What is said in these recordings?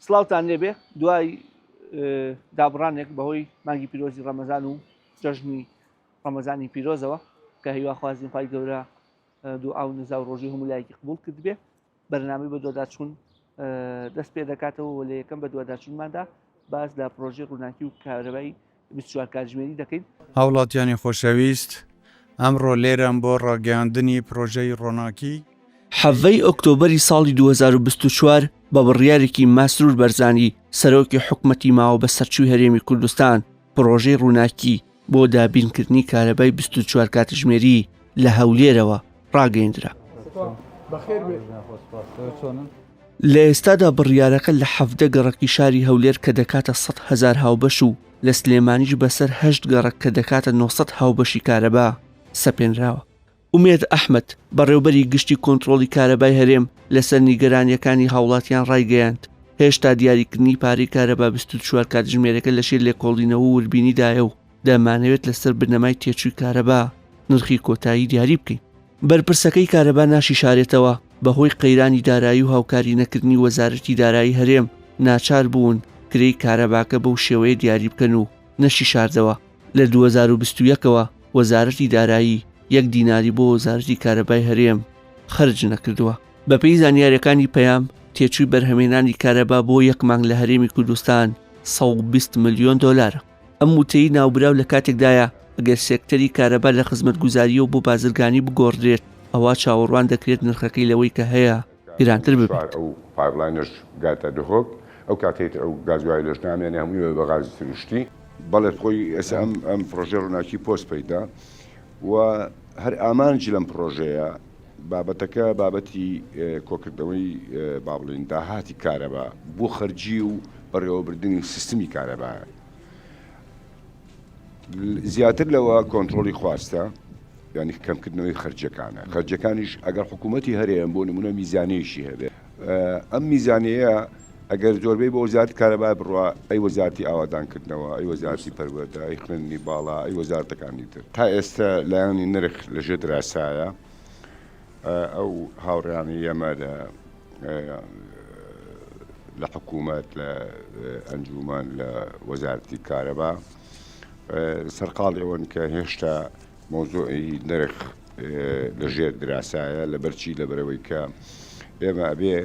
سڵاوتان لێبێ دوای دابڕانێک بەهۆی مانگی پیرۆزی ڕەمەزان و جەژنی ڕەمەزانی پیرۆزەوە کە هیواخوازین خوای گەورە دوعا و نزا و ڕۆژی هەموو لایەکی قبوڵ کردبێ بەرنامەی بەدواداچوون دەست پێ دەکاتەوە و لە یەکەم بەدواداچوونماندا باس لە پرۆژەی ڕووناکی و کارەبای 24 کاتژمێری دەکەین. هاوڵاتیانی خۆشەویست، ئەمڕۆ لێرەم بۆ ڕاگەیاندنی پرۆژەی ڕۆناکی. حەڤەی ئۆکتۆبەری ساڵی 2024 بە بڕیارێکی مەسرور بەرزانی سەرۆکی حکومەتی ماوە بەسەرچووی هەرێمی کوردستان پڕۆژەی ڕووناکی بۆ دابینکردنی کارەبای 24 کاتژمێری لە هەولێرەوە ڕاگەیەندرا. لە ئێستادا بڕیارەکە لە 17 گەڕەکی شاری هەولێر کە دەکاتە 100 هەزار هاوبەش و لە سلێمانیش بەسەر هەشت گەڕەک کە دەکاتە 900 هاوبەشی کارەبا سەپێنراوە. ئومێد ئەحمەد، بەڕێوبەری گشتی کۆنترۆڵی کارەبای هەرێم لەسەر نیگەرانییەکانی هاوڵاتیان ڕایگەیاند، هێشتا دیاریکردنی پارەی کارەبا 24 کاتژمێرەکە لەژێر لێکۆڵینەوە و وردبینیدایە و دەمانەوێت لەسەر بنەمای تێچووی کارەبا نرخی کۆتایی دیاری بکەین. بەرپرسەکەی کارەبا ناشیشارێتەوە، بەهۆی قەیرانی دارایی و هاوکاری نەکردنی وەزارەتی دارایی هەرێم ناچار بوون کرێی کارەباکە بەو شێوەیە دیاری بکەن و نەشیشاردەوە لە 2021 ەوە وەزارەتی دارایی یەک دیناری بۆ وەزارەتی کارەبای هەرێم خەرج نەکردووە. بەپێی زانیارییەکانی پەیام، تێچووی بەرهەمهێنانی کارەبا بۆ یەک مانگ لە هەرێمی کوردستان 120 ملیۆن دۆلارە. ئەم وتەی ناوبراو لە کاتێکدایە، ئەگەر سێکتەری کارەبا لە خزمەتگوزارییەوە بۆ بازرگانی بگۆڕدرێت، ئەوا چاوەڕوان دەکرێت نرخەکەی لەوەی کە هەیە گرانتر ببێت. ئەو پایپلاینەش بگاتە دهۆک، ئەو کاتەی تر ئەو گازوایلەش نامێنێ، هەمووی بە غازی سروشتی. بەڵێ خۆی ئێستا ئەم ئەم پڕۆژەی ڕووناکی پۆست پەیدا و هەر ئامانج لەم پڕۆژەیە بابەتەکە بابەتی کۆکردنەوەی با بڵێین داهاتی کارەبا بۆ خەرجی و بەڕێوەبردنی سیستمی کارەبایە. زیاتر لەوە کۆنترۆڵی خواستە یانی کەمکردنەوەی خەرجیەکانە خەرجیەکانیش ئەگەر حکوومەتی هەرێم بۆ نمونە میزانەیەکی هەبێ ئەم میزانەیە ئەگەر زۆربەی بۆ وەزارەتی کارەبا بڕوا ئەی وەزارەتی ئاوادانکردنەوە ئەی وەزارەتی پەروەردە ئەی خوێندنی باڵا ئەی وەزارەتەکانی تر تا ئێستا لایەنی نرخ لەژێر دراسایە ئەو هاوڕێیانەی ئێمە لە لە حکوومەت لە ئەنجوومەن لە وەزارەتی کارەبا سەرقاڵی ئەوەن کە هێشتا مەوزوعی نرخ لە ژێر دراسایە لەبەرچی لەبەرەوەی کە ئێمە ئەبێ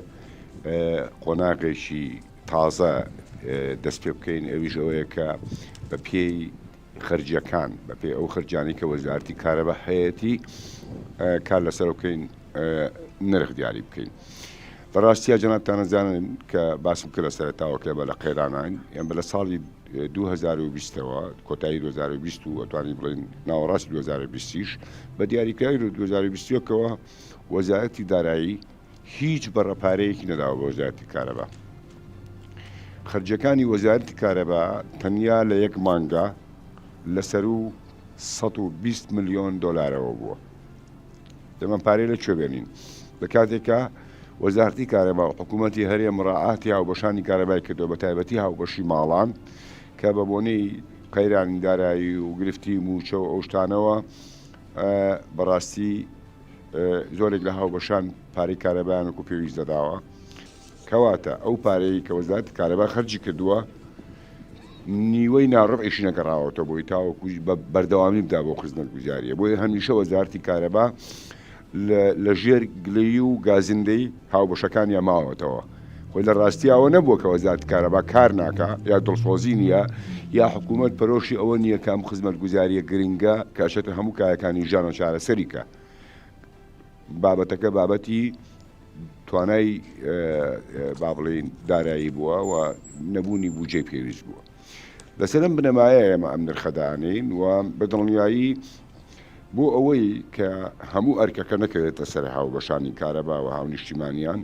قۆناغێکی تازە دەست پێ بکەین ئەویش ئەوەیە کە بە پێی خەرجیەکان بەپێی ئەو خەرجانەی کە وەزارەتی کارەبا هەیەتی کار لەسەر بکەین نرخ دیاری بکەین لە ڕاستیا جەنابتان ئەزانن کە باسم کرد لە سەرەتاوە کە بە لە قەیراناین یان بە لە ساڵی 2020ەوە کۆتایی 2020 و ئەتوانین بڵێین ناوەڕاستی 2020یش بە دیاریکراوی لە 2021ەوە وەزارەتی دارایی هیچ بڕە پارەیەکی نەداوە بە وەزارەتی کارەبا. خەرجیەکانی وەزارەتی کارەبا تەنیا لە یەک مانگا لە سەروو 120 ملیۆن دۆلارەوە بووە. ئێمە پارەی لە کوێ بێنین؟ لە کاتێکا وەزارەتی کارەبا و حکوومەتی هەرێم ڕاعاتی هاوبەشانی کارەبای کردووە بە تایبەتی هاوبەشی ماڵان کە بە بۆنەی قەیرانی دارایی و گرفتی مووچە و ئەو شتانەوە بەڕاستی زۆرێک لە هاوبەشان پارەی کارەبایان وەکو پێویست دەداوە کەواتە ئەو پارەی کە وەزارەتی کارەبا خەرجی کردووە نیوەی ناڕبعیشی نەگەڕاوەتەوە بۆی تاوەکو بە بەردەوامی بدا بۆ خزمەتگوزاریە بۆیە هەمیشە وەزارەتی کارەبا لە ژێر گلەیی و گازندەی هاوبەشەکانیا ماوەتەوە خۆی لە ڕاستیا ئەوە نەبووە کە وەزارەتی کارەبا کار ناکا یا دڵسۆزی نییە یا حکوومەت پەرۆشی ئەوە نییە کە ئەم خزمەتگوزارییە گرنگە کە ئەچێتە هەموو کایەکانی ژیانەوە چارەسەری کە. بابەتەکە بابەتی توانای با بڵێین دارایی بووە و نەبوونی بودجەی پێویست بووە. لەسەر ئەم بنەمایە ئێمە ئەم نرخە دانێین و بە دڵنیایی بۆ ئەوەی کە هەموو ئەرکەکە نەکەوێتە سەر هاوبەشانی کارەبا و هاونیشتیمانیان،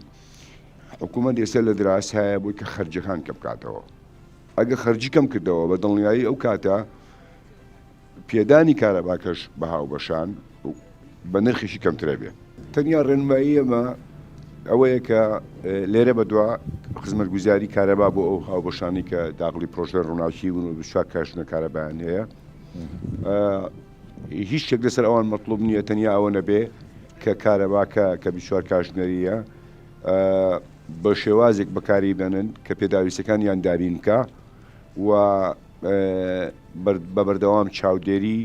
حکوومەت ئێستا لە دراسایە بۆی کە خەرجیەکان کەم بکاتەوە. ئەگە خەرجی کەم کردەوە بە دڵنیایی ئەو کاتە پێدانی کارەباکەش بە هاوبەشان بە نرخێکی کەمترە بێ. تەنیا ڕێنمایی ئێمە ئەوەیە کە لێرە بەدوا خزمەتگوزاری کارەبا بۆ ئەو هاوبەشانەی کە داخڵی پرۆژەی ڕووناکی بوون و 24 کاتژمێر کارەبایان هەیە هیچ شتێک لەسەر ئەوان مەتڵوب نییە تەنیا ئەوە نەبێ کە کارەباکە کە 24 کاتژمێریە. بە شێوازێک بەکاری بێنن کە پێداویستەکانیان دابین بکا و بە بەردەوام چاودێری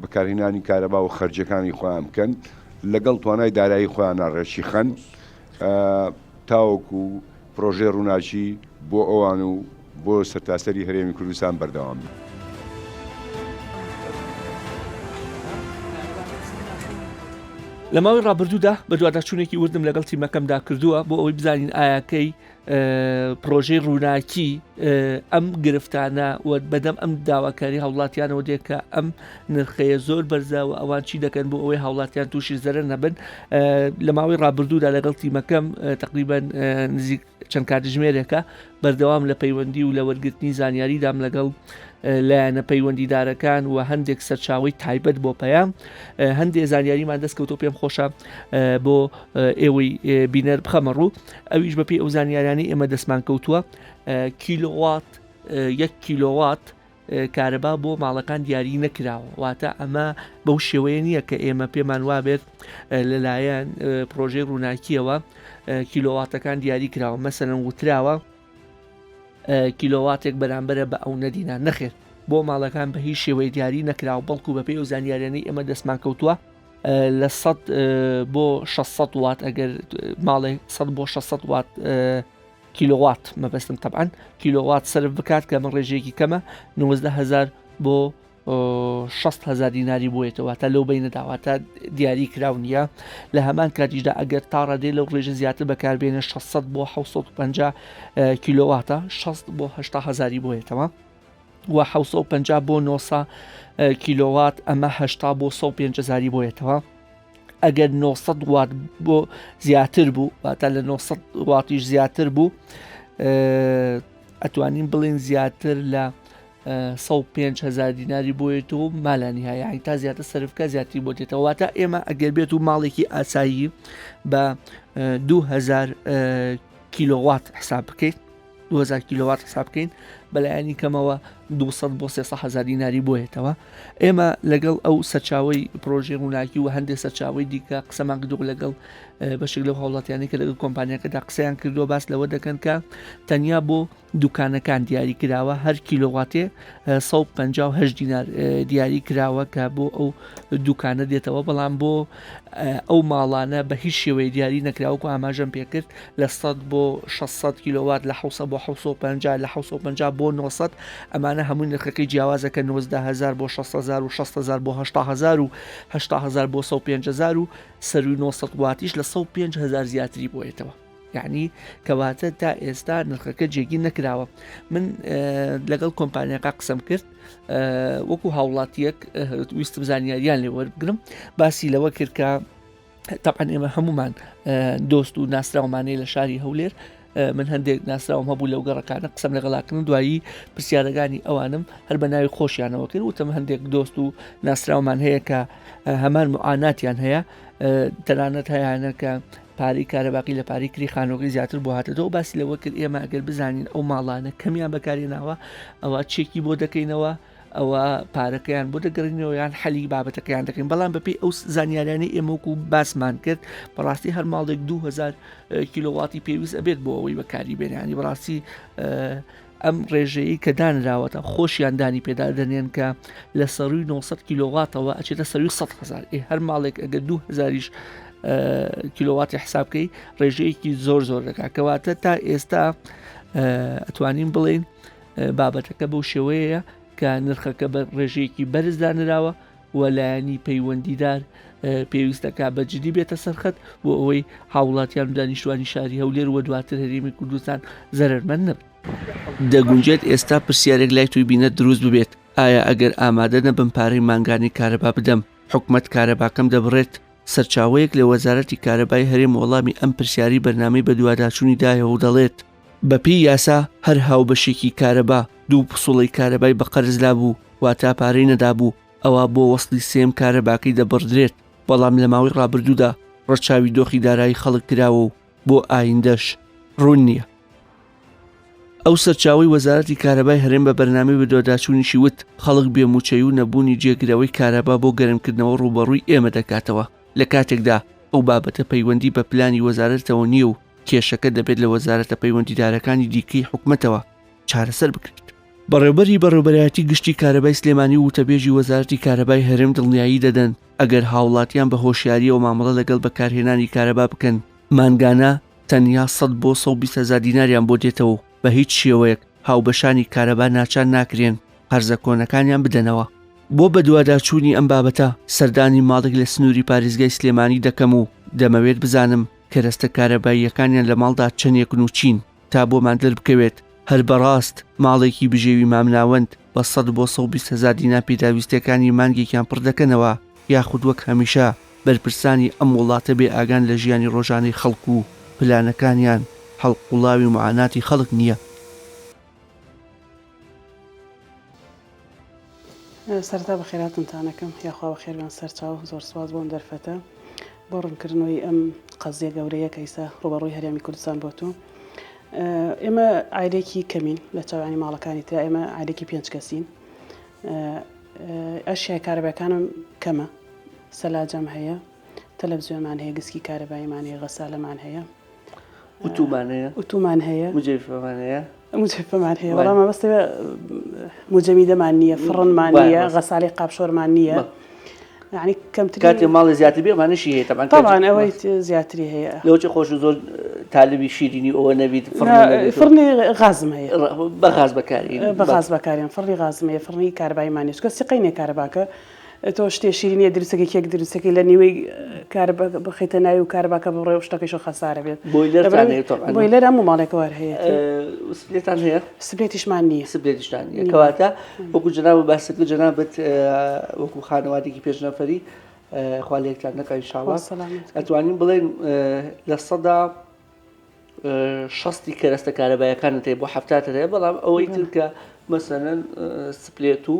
بەکارهێنانی کارەبا و خەرجەکانی خۆیان بکەن لەگەڵ توانای دارایی خۆیانە ڕێکی خەن تاوەکو پرۆژەی ڕووناکی بۆ ئەوان و بۆ سەرتاسەری هەرێمی کوردستان بەردەوام بێت. لە ماوەی ڕابردوودا بەدواداچوونێکی وردم لەگەڵ تیمەکەمدا کردووە بۆ ئەوەی بزانین ئایا کەی پرۆژەی ڕووناکی ئەم گرفتانە و بەدەم ئەم داواکاری هاوڵاتیانەوە دێت کە ئەم نرخەیە زۆر بەرزە و ئەوان چی دەکەن بۆ ئەوەی هاوڵاتیان تووشی زەرەر نەبن لە ماوەی ڕابردوودا لەگەڵ تیمەکەم تقریبان نزیک چەند کاتژمێرێکە بەردەوام لە پەیوەندی و لە وەرگرتنی زانیاریدام لەگەڵ لایەنە پەیوەندیدارەکان و هەندێک سەرچاوەی تایبەت بۆ پەیام هەندێک زانیاریمان دەستکەوتۆ پێم خۆشە بۆ ئێوەی بینەر بخەمە ڕوو ئەویش بەپێی ئەو زانیارانی ئێمە دەستمان کەوتووە کیلۆوات یەک کیلۆوات کارەبا بۆ ماڵەکان دیاری نەکراوە واتە ئەمە بەو شێوەیە نییە کە ئێمە پێمان وابێت لەلایەن پرۆژەی ڕووناکیەوە کیلۆواتەکان دیاری کراوە مەسەلەن وتراوە کیلۆواتێک بەرامبەرە بە ئەو نەدینا نەخێر بۆ ماڵەکان بە هیچ شێوەی دیاری نەکراوە بەڵکو بەپێی ئەو زانیاریانەی ئێمە دەستمان کەوتووە لە 100 بۆ 600 وات ئەگەر ماڵێک 100 بۆ 600 وات کیلۆوات مەبەستم تەبعەن کیلۆوات سەرف بکات کە من ڕێژەیەکی کەمە 19هزار بۆ 6 هزار دیناری بۆیەتەوە تا لەو بینەدا واتە دیاری کراو نییە لە هەمان کاتیشدا ئەگەر تا ڕادێ لەو ڕێژە زیاتر بەکاربێنە 600 بۆ 650 کیلۆواتە 60 بۆ 80 هزاری بۆیەتەوە و 650 بۆ 900 کیلۆوات ئەمە 80 بۆ 105 هزاری بۆیەتەوە ئەگەر 900 وات بۆ زیاتر بوو واتە لە 900 واتیش زیاتر بوو ئەتوانین بڵین زیاتر لە 105 هزار دیناری بۆیەت و مالانی هەیە یعنی تا زیاتر سەرفکە زیاتری بۆ دێتەوە واتە ئێمە ئەگەر بێت و ماڵێکی ئاسایی بە 2000 کیلۆوات حساب بکەیت 2000 کیلۆوات حساب بکەین بەلایەنی کەمەوە 200 بۆ 300 هزار دیناری بۆیەتەوە ئێمە لەگەڵ ئەو سەرچاوی پرۆژەی ڕووناکی و هەندێک سەرچاوی دیکە قسەمان کردو لەگەڵ بەشێک لەو هاوڵاتیانی کە لەگەڵ کۆمپانیاکەدا قسەیان کردووە باس لەوە دەکەن کە تەنیا بۆ دوکانەکان دیاری کراوە هەر کیلۆواتێ 158 دینار دیاری کراوە کە بۆ ئەو دوکانە دێتەوە بەڵام بۆ ئەو ماڵانە بە هیچ شێوەیە دیاری نەکراوە وەکو ئاماژەم پێکرد لە 100 بۆ 600 کیلۆوات لە 600 بۆ 650 لە 650 بۆ 900 ئەمانە هەمووی نرخەکەی جیاوازە کە 19000 بۆ 60000 و 60000 بۆ 80000 و 80000 بۆ 105000 و سەروی 900 واتیش لە 105000 زیاتری بۆیەتەوە یعنی کەواتە تا ئێستا نرخەکە جێگیر نەکراوە من لەگەڵ کۆمپانیاکە قسەم کرد وەکو هاوڵاتیەک ویستم زانیاریان لێ وەربگرم باسی لەوە کرد کە تەبعەن ئێمە هەمومان دۆست و ناسراومانەیە لە شاری هەولێر من هەندێک ناسراوم هەبوو لەو گەڕەکانە قسەم لەگەڵاکردن دوایی پرسیارەکانی ئەوانم هەر بە ناوی خۆشیانەوە کرد وتم هەندێک دۆست و ناسراومان هەیە کە هەمان معاناتیان هەیە تەنانەت هەیەە کە پارەی کارەباقی لە پارەی کری خانووەکەی زیاتر بۆ هاتێتەوە باسی لەوە کرد ئێمە ئەگەر بزانین ئەو ماڵانە کەمیان بەکارهێناوە ئەوە چێکی بۆ دەکەینەوە ئەوە پارەکەیان بۆ دەگەڕینەوە یان حەلی بابەتەکەیان دەکەین بەڵام بەپێی ئەو زانیاریانەی ئێمە وەکو باسمان کرد بەڕاستی هەر ماڵێک 2000 کیلۆواتی پێویست ئەبێت بۆ ئەوەی بەکاری بێنانی بەڕاستی ئەم ڕێژەیەی کە دانراوەتە خۆشیان دانی پێدا دەنێن کە لە سەرووی 900 کیلۆواتەوە ئەچێتە سەرووی 100 هزار ئێ هەر ماڵێک ئەگەر 2000یش کیلۆواتی حساب بکەی ڕێژەیەکی زۆر زۆر دەکات کەواتە تا ئێستا ئەتوانین بڵێین بابەتەکە بەو شێوەیە کە نرخەکە بە ڕێژەیەکی بەرز دانراوە و لایەنی پەیوەندیدار پێویستەکە بە جدی بێتە سەرخەت بۆ ئەوەی هاوڵاتیان و دانیشتوانی شاری هەولێر و دواتر هەرێمی کوردستان زەرەرمەند نەبن. دەگونجێت ئێستا پرسیارێک لای تۆی بینەر دروست ببێت، ئایا ئەگەر ئامادە نەبم پارەی مانگانەی کارەبا بدەم، حکومەت کارەباکەم دەبڕێت؟ سەرچاوەیەک لە وەزارەتی کارەبای هەرێم وەڵامی ئەم پرسیارەی بەرنامەی بەدواداچوونی دایەوە و دەڵێت، بەپێی یاسا هەر هاوبەشێکی کارەبا دوو پسوڵەی کارەبای بە قەرز لابوو، واتا پارەی نەدابوو، ئەوا بۆ وەسڵی سێیەم کارەباکەی دەبڕدرێت، بەڵام لە ماوەی ڕابردوودا ڕەچاوی دۆخی دارایی خەڵک کراوە و بۆ ئایندەش ڕوون نییە. ئەو سەرچاوەی وەزارەتی کارەبای هەرێم بە بەرنامەی بەدواداچوونیشی وت، خەڵک بێ مووچەی و نەبوونی جێگرەوەی کارەبا بۆ گەرمکردنەوە ڕووبەڕووی ئێمە دەکاتەوە، لە کاتێکدا ئەو بابەتە پەیوەندی بە پلانی وەزارەتەوە نییە و. کێشەکە دەبێت لە وەزارەتە پەیوەندیدارەکانی دیکەی حکومەتەوە چارەسەر بکرێت. بەڕێوبەری بەڕێوبەرایەتی گشتی کارەبای سلێمانی و وتەبێژی وەزارەتی کارەبای هەرێم دڵنیایی دەدەن ئەگەر هاوڵاتیان بە هۆشیارییەوە مامەڵە لەگەڵ بەکارهێنانی کارەبا بکەن مانگانە تەنیا 100 بۆ 120 هەزار دیناریان بۆ دێتەوە و بە هیچ شێوەیەک هاوبەشانی کارەبا ناچار ناکرێن قەرزە کۆنەکانیان بدەنەوە. بۆ بەدواداچوونی ئەم بابەتە سەردانی ماڵێک لە سنووری پارێزگای سلێمانی دەکەم و دەمەوێت بزانم کەرەستە کارەباییەکانیان لە ماڵدا چەندێکن و چین تا بۆمان دەربکەوێت هەر بەڕاست ماڵێکی بژێوی مامناوەند بە 100 بۆ 120 هەزار دینار پێداویستیەکانی مانگێکیان پڕ دەکەنەوە یاخود وەک هەمیشە بەرپرسانی ئەم وڵاتە بێ ئاگان لە ژیانی ڕۆژانەی خەڵک و پلانەکانیان هەڵقوڵاوی معاناتی خەڵک نییە. سەرەتا بەخێرهاتنتان ئەکەم یاخوا بەخێربێن سەرچاو زۆر سوپاس بۆ ئەم دەرفەتە بۆ ڕوونکردنەوەی ئەم قەزیە گەورەیە کە ئیستا ڕووبەڕووی هەرێمی کوردستان بۆتۆ ئێمە عایلەیەکی کەمین لە چاوانی ماڵەکانی ترا ئێمە عایلەیەکی پێنج کەسین ئەشیای کارەباکانم کەمە سەلاجەم هەیە تەلەڤزیۆنمان هەیە گسکی کارەباییمان هەیە غەسالەمان هەیە ئوتومان هەیە ئوتومان هەیە مجەفەمان هەیە مجەفەمان هەیە بەڵام مەبەستە مجەمیدەمان نییە فڕنمان نییە غەسالی قاپشۆرمان نییە یعنی کەمتر کاتێ ماڵی زیاتر بێ ئەمانەشی هەیە تەبعەن طبعا ئەوەی زیاتری هەیە لەوەی خۆش زۆر تالبی شیرینی ئەوە نەبیت فڕنی غازم هەیە بە غاز بەکاری بە غاز بەکاریان فڕنی غازم هەیە فڕنی کارەباییمان نیە چونکە سیقەی نیە کارەباکە تۆ شتێ شیرینیە دروستەکەی کێک دروستەکەی لە نیوەی کارەبا بخەیتە ناوی و کارەباکە بڕێ و شتەکەیش خەسارە بێت بۆیلەرتان هەیە تەبعەن بۆیلەر هەموو ماڵێک وار هەیە سپلێتان هەیە سپلێتیشمان نییە سپلێتیشتان نییە کەواتە وەکو جەنابت باست کرد جەنابت وەکو خانەوادێکی پێنج نەفەری خوا لێکتان نەکا ئینشاڵڵا ئەتوانین بڵێن لە سەدا شەستی کەرەستە کارەبایەکانت هەیە بۆ حەفتاتت هەیە بەڵام ئەوەی تر کە مەسەلەن سپلێت و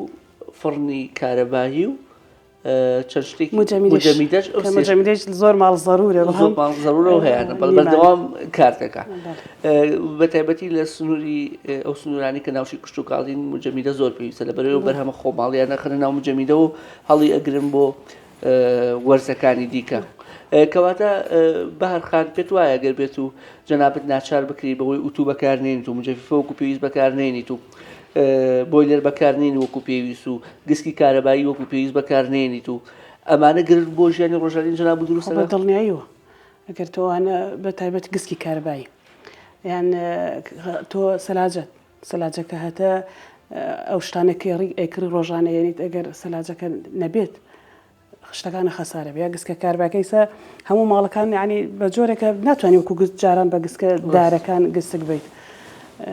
فڕنی کارەبایی و چەند شتێکی مجەمیدەش مجەمیدەش زۆر ماڵ زەرورە زۆر ماڵ زەرورە و هەیانە بەڵ بەردەوام کار دەکا بە تایبەتی لە سنووری ئەو سنوورانی کە ناوچەی کشتوکاڵین مجەمیدە زۆر پێویستە لە بەرەوە بەرهەمە خۆماڵیانە خەنە ناو مجەمیدە و هەڵی ئەگرن بۆ وەرزەکانی دیکە. کەواتە بەهار خان پێت وایە گەر بێت و جەنابت ناچار بکری بەوەی ئوتو بەکار نێنیت و مجەفیفە وەکو پێویست بەکار نێنیت و بۆیلەر بەکار نێنی وەکو پێویست و گسکی کارەبایی وەکو پێویست بەکار نێنیت و ئەمانە گرفت بۆ ژیانی ڕۆژانەی جەنابت دروست بە دڵنیاییەوە ئەگەر تۆ ئەوانە بە تایبەت گسکی کارەبایی یان تۆ سەلاجەت سەلاجەکە هەتە ئەو شتانە کێڕی ئەیکڕی ڕۆژانە یەنیت ئەگەر سەلاجەکە نەبێت شتەکانە خەسارە بێ گسکە کارباکەی سە هەموو ماڵەکان یعنی بە جۆرێکە ناتوانانی وەکو گست جاران بە گسکە دارەکان گسک بیت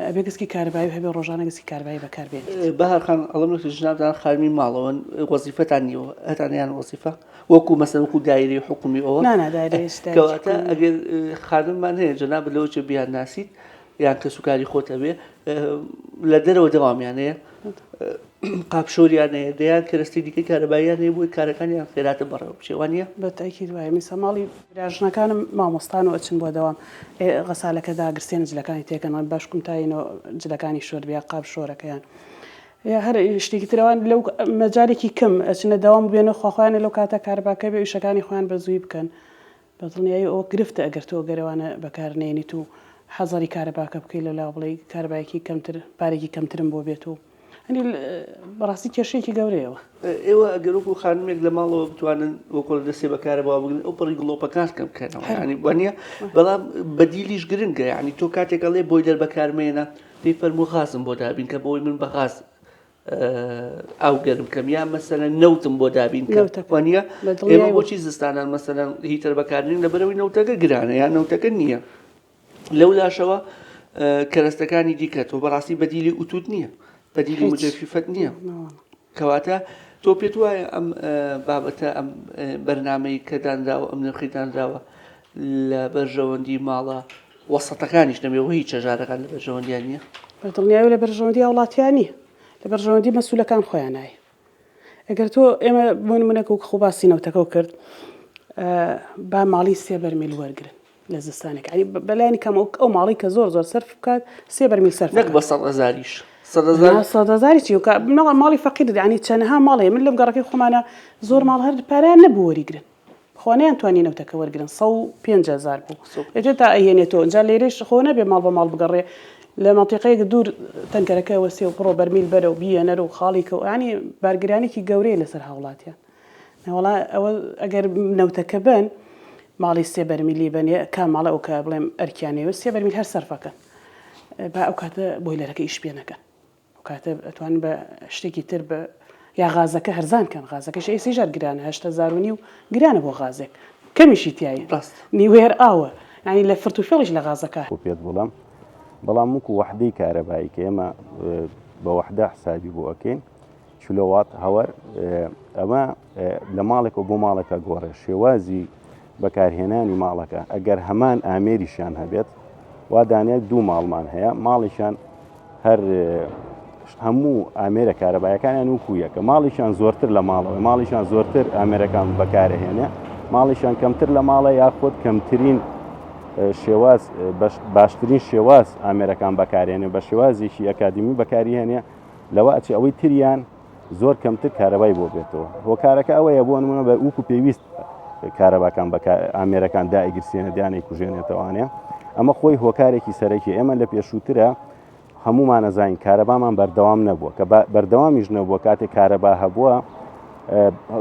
ئەبێ گسکی کارەبایی هەبێ ڕۆژانە گسکی کارەبایی بەکاربێنیت. بەهار خان ئەڵێم لە ژنابتان خانمی ماڵەوەن وەزیفەتان نیوە هەتان یان وەزیفە وەکو مەسەن وەکو دایرەی حکومی ئەوە نا نا دایرەی کەواتە ئەگەر خانممان هەیە جەنابت لەوە چێ بیان ناسیت یان کەسوکاری خۆت هەبێ لە دەرەوە دەوامیان هەیە قاپشۆریان هەیە دەیان کەرەستەی دیکەی کارەباییان هەیە بۆی کارەکانیان خێراتر بەڕێوە بچێ وانییە؟ بە تەئکید وایە میسا ماڵی براژنەکانم مامۆستان و ئەچن بۆ دەوام ئێ غەسالەکە داگرسێن جلەکانی تێکەن بەشکم تاینۆ جلەکانی شۆرد بێ قاپ شۆرەکەیان یا هەر شتێکی ترەوان لەو مەجارێکی کەم ئەچنە دەوام بێنە خواخوایانە لەو کاتە کارەباکە بێ ئیشەکانی خۆیان بە زووی بکەن بە دڵنیایی ئەوە گرفتە ئەگەر تۆ گەر ئەوانە بەکار نەیەنیت و حەزەری کارەباکە بکەی لەولاوە بڵێی کارەبایەکی کەمتر پارێکی کەمترم بۆ بێت و هەنی بەڕاستی کێشەیەکی گەورەیە ئەوە. ئێوە ئەگەر وەکو خانمێک لە ماڵەوە بتوانن وەکو دەستێ بە کارەباوە بگرن ئەو پەڕی گڵۆپەکان کەم بکەنەوە یانی وانییە بەڵام بەدیلیش گرنگە یانی تۆ کاتێک ئەڵێ بۆیلەر بەکارمێنە دەی فەرموو غازم بۆ دابین کە بۆی من بە غاز ئاو گەرم کەم یا مەسەلەن نەوتم بۆ دابین کە وانە ئێمە بۆچی زستانان مەسەلەن heater بەکارنین لەبەرەوەی نەوتەکە گرانە یان نەوتەکە نییە لەو لاشەوە کەرەستەکانی دیکە تۆ بەڕاستی بەدیلی ئوتوت نییە بەدیلی مجەفیفەت نییە کەواتە تۆ پێت وایە ئەم بابەتە ئەم بەرنمەی کە دانراوە ئەم نرخی دانراوە لە بەرژەوەندی ماڵە وەسەتەکانیش نەبێ و هیچ هەژارەکان لە بەرژەوەندیان نییە؟ بە دڵنیایی لە بەرژەوەندی هاوڵاتیان نییە، لە بەرژەوەندی مەسولەکان خۆیانایە. ئەگەر تۆ ئێمە بۆ نمونە وەک خۆ باسی نەوتەکەو کرد با ماڵی سێ بەرمیل وەرگرن لە زستانێک یانی بەلایەنی کەم ئەو ماڵی کە زۆر زۆر سەرف بکات سێ بەرمیل سەرف نەک بە سەد هەزاریش سەد هەزاری چی ماڵی فەقیر یانی چەنەها ماڵ هەیە من لەم گەڕەکەی خۆمانە زۆر ماڵ هەر پارەیان نەبوو وەریگرن. خۆ نەیان توانی نەوتەکە وەرگرن 105 هەزار بوو ئێتر تا ئەیهێنێتەوە ئینجا لێرەیش خۆ نەبێ ماڵ بە ماڵ بگەڕێ لە مەنتیقەیەک دوور تەنکەرەکە وەسێ و بڕۆ بەرمیل بەرە و بیەنەرە و خاڵی کە و یانی بارگرانێکی گەورەیە لەسەر هاوڵاتیان نەوەڵا ئەوە ئەگەر نەوتەکە بەن ماڵی سێ بەرمیلی بەن کام ماڵە ئەو کە بڵێم ئەرکیانەیە سێ بەرمیل هەر سەرفەکەن با ئەو کاتە بۆیلەرەکە ئیش پێ نەکەن ئەو کاتە ئەتوانن بە شتێکی تر بە یا غازەکە هەرزان کەن غازەکەش ئێستا ژار گرانە 8000 و نیو گرانە بۆ غازێک کەمیشی تایە ڕاست نیوەی هەر ئاوە یانی لە فرت و فێڵیش لە غازەکە. بۆ پێت بڵێم بەڵام وەکو وەحدەی کارەبایی کە ئێمە بە وەحدە حسابی بۆ ئەکەین کیلۆوات هەوەر ئەمە لە ماڵێکەوە بۆ ماڵێکە گۆڕێ شێوازی بەکارهێنانی ماڵەکە ئەگەر هەمان ئامێریشیان هەبێت وا دانێت دوو ماڵمان هەیە ماڵێکیان هەر هەموو ئامێرە کارەبایەکانیان وکو یەکە ماڵیشان زۆرتر لە ماڵەوە ماڵیشان زۆرتر ئامێرەکان بەکارهێنێ ماڵیشان کەمتر لە ماڵە یاخود کەمترین شێواز باشترین شێواز ئامێرەکان بەکارێنێ بە شێوازێکی ئەکادمی بەکاریهێنێ لەوە ئەچێ ئەوەی تریان زۆر کەمتر کارەبای بۆ بێتەوە هۆکارەکە ئەوەیە بۆ نمونە بە وەکو پێویست کارەباکان بە ئامێرەکان دایگرسێنە دیانەی کوژێنێتەوانێ ئەمە خۆی هۆکارێکی سەرەکی ئێمە لە پێشووترە هەمومانەزانین کارەبامان بەردەوام نەبووە کە بەردەوامیش نەبووە کاتێک کارەبا هەبووە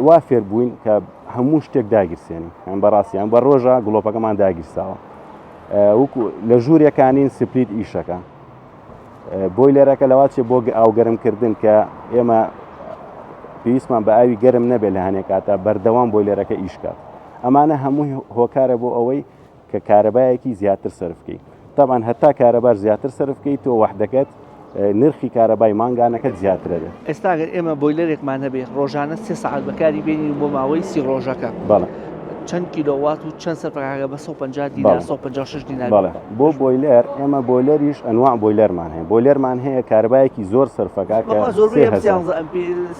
وا فێر بووین کە هەموو شتێک داگیرسێنین هەم بەڕاستیان بە ڕۆژە گڵۆپەکەمان داگیرساوە وەکو لە ژوورێکانین split ئیشەکە بۆیلەرەکە لەوا چێ بۆ ئاوگەرمکردن کە ئێمە پێویستمان بە ئاوی گەرم نەبێت لە هەنێک کاتا بەردەوام بۆیلەرەکە ئیش کات ئەمانە هەمووی هۆکارە بۆ ئەوەی کە کارەبایەکی زیاتر سەرف بکەیت تاوان هەتا کارەبار زیاتر سەرف بکەیت تۆ وەحدەکەت نرخی کارەبای مانگانەکەت زیاترە بێت. ئێستا گەر ئێمە بۆیلەرێکمان هەبێ ڕۆژانە سێ سەعات بەکاری بێنین بۆ ماوەی سی ڕۆژەکە بەڵێ. چەند کیلۆوات و چەند سەرفەکە بە 150 دینار 156 دینار بەڵێ بۆ بۆیلەر ئێمە بۆیلەریش ئەنواع بۆیلەرمان هەیە بۆیلەرمان هەیە کارەبایەکی زۆر سەرفەکە کە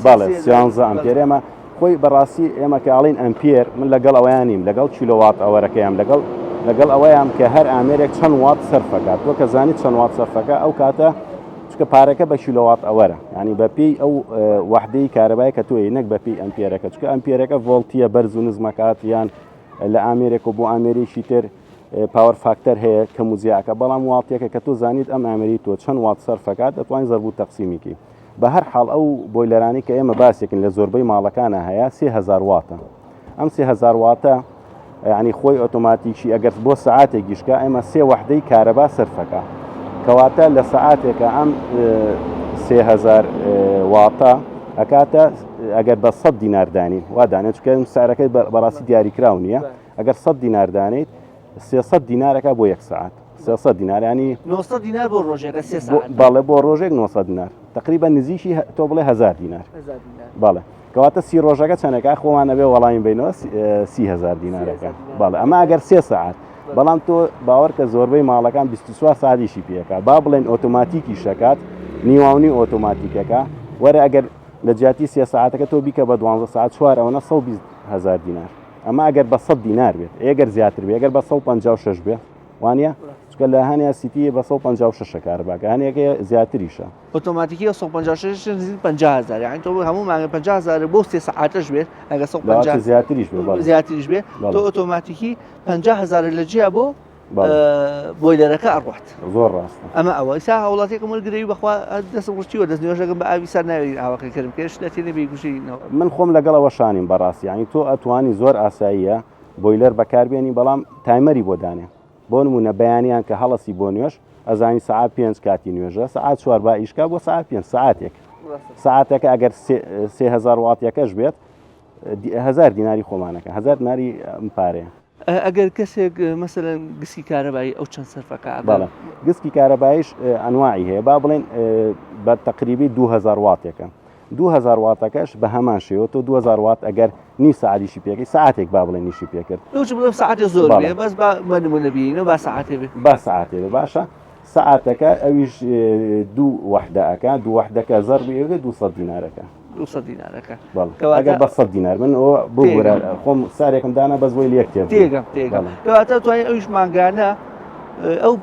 بەڵێ 13 ئەمپێر ئێمە خۆی بەڕاستی ئێمە کە ئەڵێین ئەمپێر من لەگەڵ ئەوەیان نیم لەگەڵ کیلۆوات ئەوەرەکەیان لەگەڵ لەگەڵ ئەوەیان کە هەر ئامێرێک چەند وات سەرفەکات تۆ کە زانیت چەند وات سەرفەکە ئەو کاتە چکە پارەکە بە کیلۆوات ئەوەرە ینی بە پێی ئەو وەحدەی کارەبای کە تۆی نەک بە پێی ئەمپێرەکە چکە ئەمپێرەکە ڤۆڵتیە بەرز و نزمەکات یان لە ئامێرێک و بۆ ئامێرێکی تر power factor هەیە کەم و زیاکە بەڵام واڵتێکە کە تۆ زانیت ئەم ئامێری تۆ چەند وات سەرفەکات دەتوانین زەرب و تەقسیمیکی بە هەر حاڵ ئەو بۆیلەرانەی کە ئێمە باسێکن لە زۆربەی ماڵەکانە هەیە 3000 واتە ئەم 3000 واتە یعنی خۆی ئۆتۆماتیکی ئەگەر بۆ سەعاتێکیشکە ئێمە سێ وەحدەی کارەبا سەرفەکە کەواتە لە سەعاتێکە ئەم 3000 واتە ئەکاتە ئەگەر بە 100 دینار دانین وا دانێت چکە سعرەکەی بەڕاستی دیاریکراو نییە ئەگەر 100 دینار دانیت 300 دینارەکە بۆ یەک سەعات 300 دینار ینی 900 دینار بۆ ڕۆژێکە سێ سەعات بەڵێ بۆ ڕۆژێک 900 دینار تقریبا نزیکی تۆ بڵێ 1000 دینار بەڵێ کەواتە سی ڕۆژەکە چەندەکە خۆمان نەبێ وەڵامی بینەوە 30هزار دینارەکە بەڵێ ئەمە ئەگەر سێ سەعات بەڵام تۆ باوەڕ کە زۆربەی ماڵەکان 24 ساعتیشی پێەکە با بڵێن ئۆتۆماتیکی شەکات نیواونی ئۆتۆماتیکەکە وەرە ئەگەر لە جیاتی سێ ساعتەکە تۆ بیکە بە 12 ساعت چوار ئەوەنە 120 هزار دینار ئەمە ئەگەر بە 100 دینار بێت ئێگەر زیاتر بێ ئەگەر بە 156 بێ وانە چکە لە هەنیا سیتی بە 156 کارباکە هەنێکە زیاتریشە ئۆتۆماتیکی 156 نزیک 50000 یعنی تۆ هەموو مانگە 50000 بۆ سێ سەعاتەش بێت ئەگەر 150 زیاتریش بێ زیاتریش بێ تۆ ئۆتۆماتیکی 50000 لە جیا بۆ بۆیلەرەکە ئەڕوات زۆر ڕاستە ئەمە ئەوە ئیسا هاوڵاتیەکەم وەرگرەوی بەخوا دەستم ڕشتیوە دەست نوێژەکەم بە ئاوی سارد ناوێرین ئاوەکە گەرم کەش لە تێنێ بیگوژینەوە. من خۆم لەگەڵ ئەوە شانیم بەڕاستی یانی تۆ ئەتوانی زۆر ئاساییە بۆیلەر بەکاربێنی بەڵام timer ی بۆ دانێ بۆ نمونە بەیانیان کە هەڵەسی بۆ نوێژ ئەزانی سەعات پێنج کاتی نوێژە سەعات چوار با ئیشکا بۆ سەعات پێنج سەعاتێک سەعاتەکە ئەگەر 3000 واطیەکەش بێت هزار دیناری خۆمانەکە هزار دیناری ئەم پارەیە. ئەگەر کەسێک مەسەلەن گسکی کارەبایی ئەو چەند سەرفەکە بەڵێ گسکی کارەبایش ئەنواعی هەیە با بڵێن بە تەقریبی 2000 واتێکە 2000 واتەکەش بە هەمان شێوە تۆ 2000 وات ئەگەر نیو سەعاتیشی پێکەی سەعاتێک با بڵێن نیشی پێکرد لەو بڵێم سەعاتێ زۆر بێ بەس با بە نمونە بینەوە با سەعاتێ بێ با سەعاتێ بێ باشە سەعاتەکە ئەویش دوو وەحدە ئەکا دوو وەحدەکە زەربی ئەوێ 200 دینارەکە 200 دینارەکە ئەگەر بە 100 دینار من ئەوە ببورە خۆم سارێکم دانا بەس بۆی لەک تێ تێگەم تێگەم کەواتە توانین ئەویش مانگانە ئەو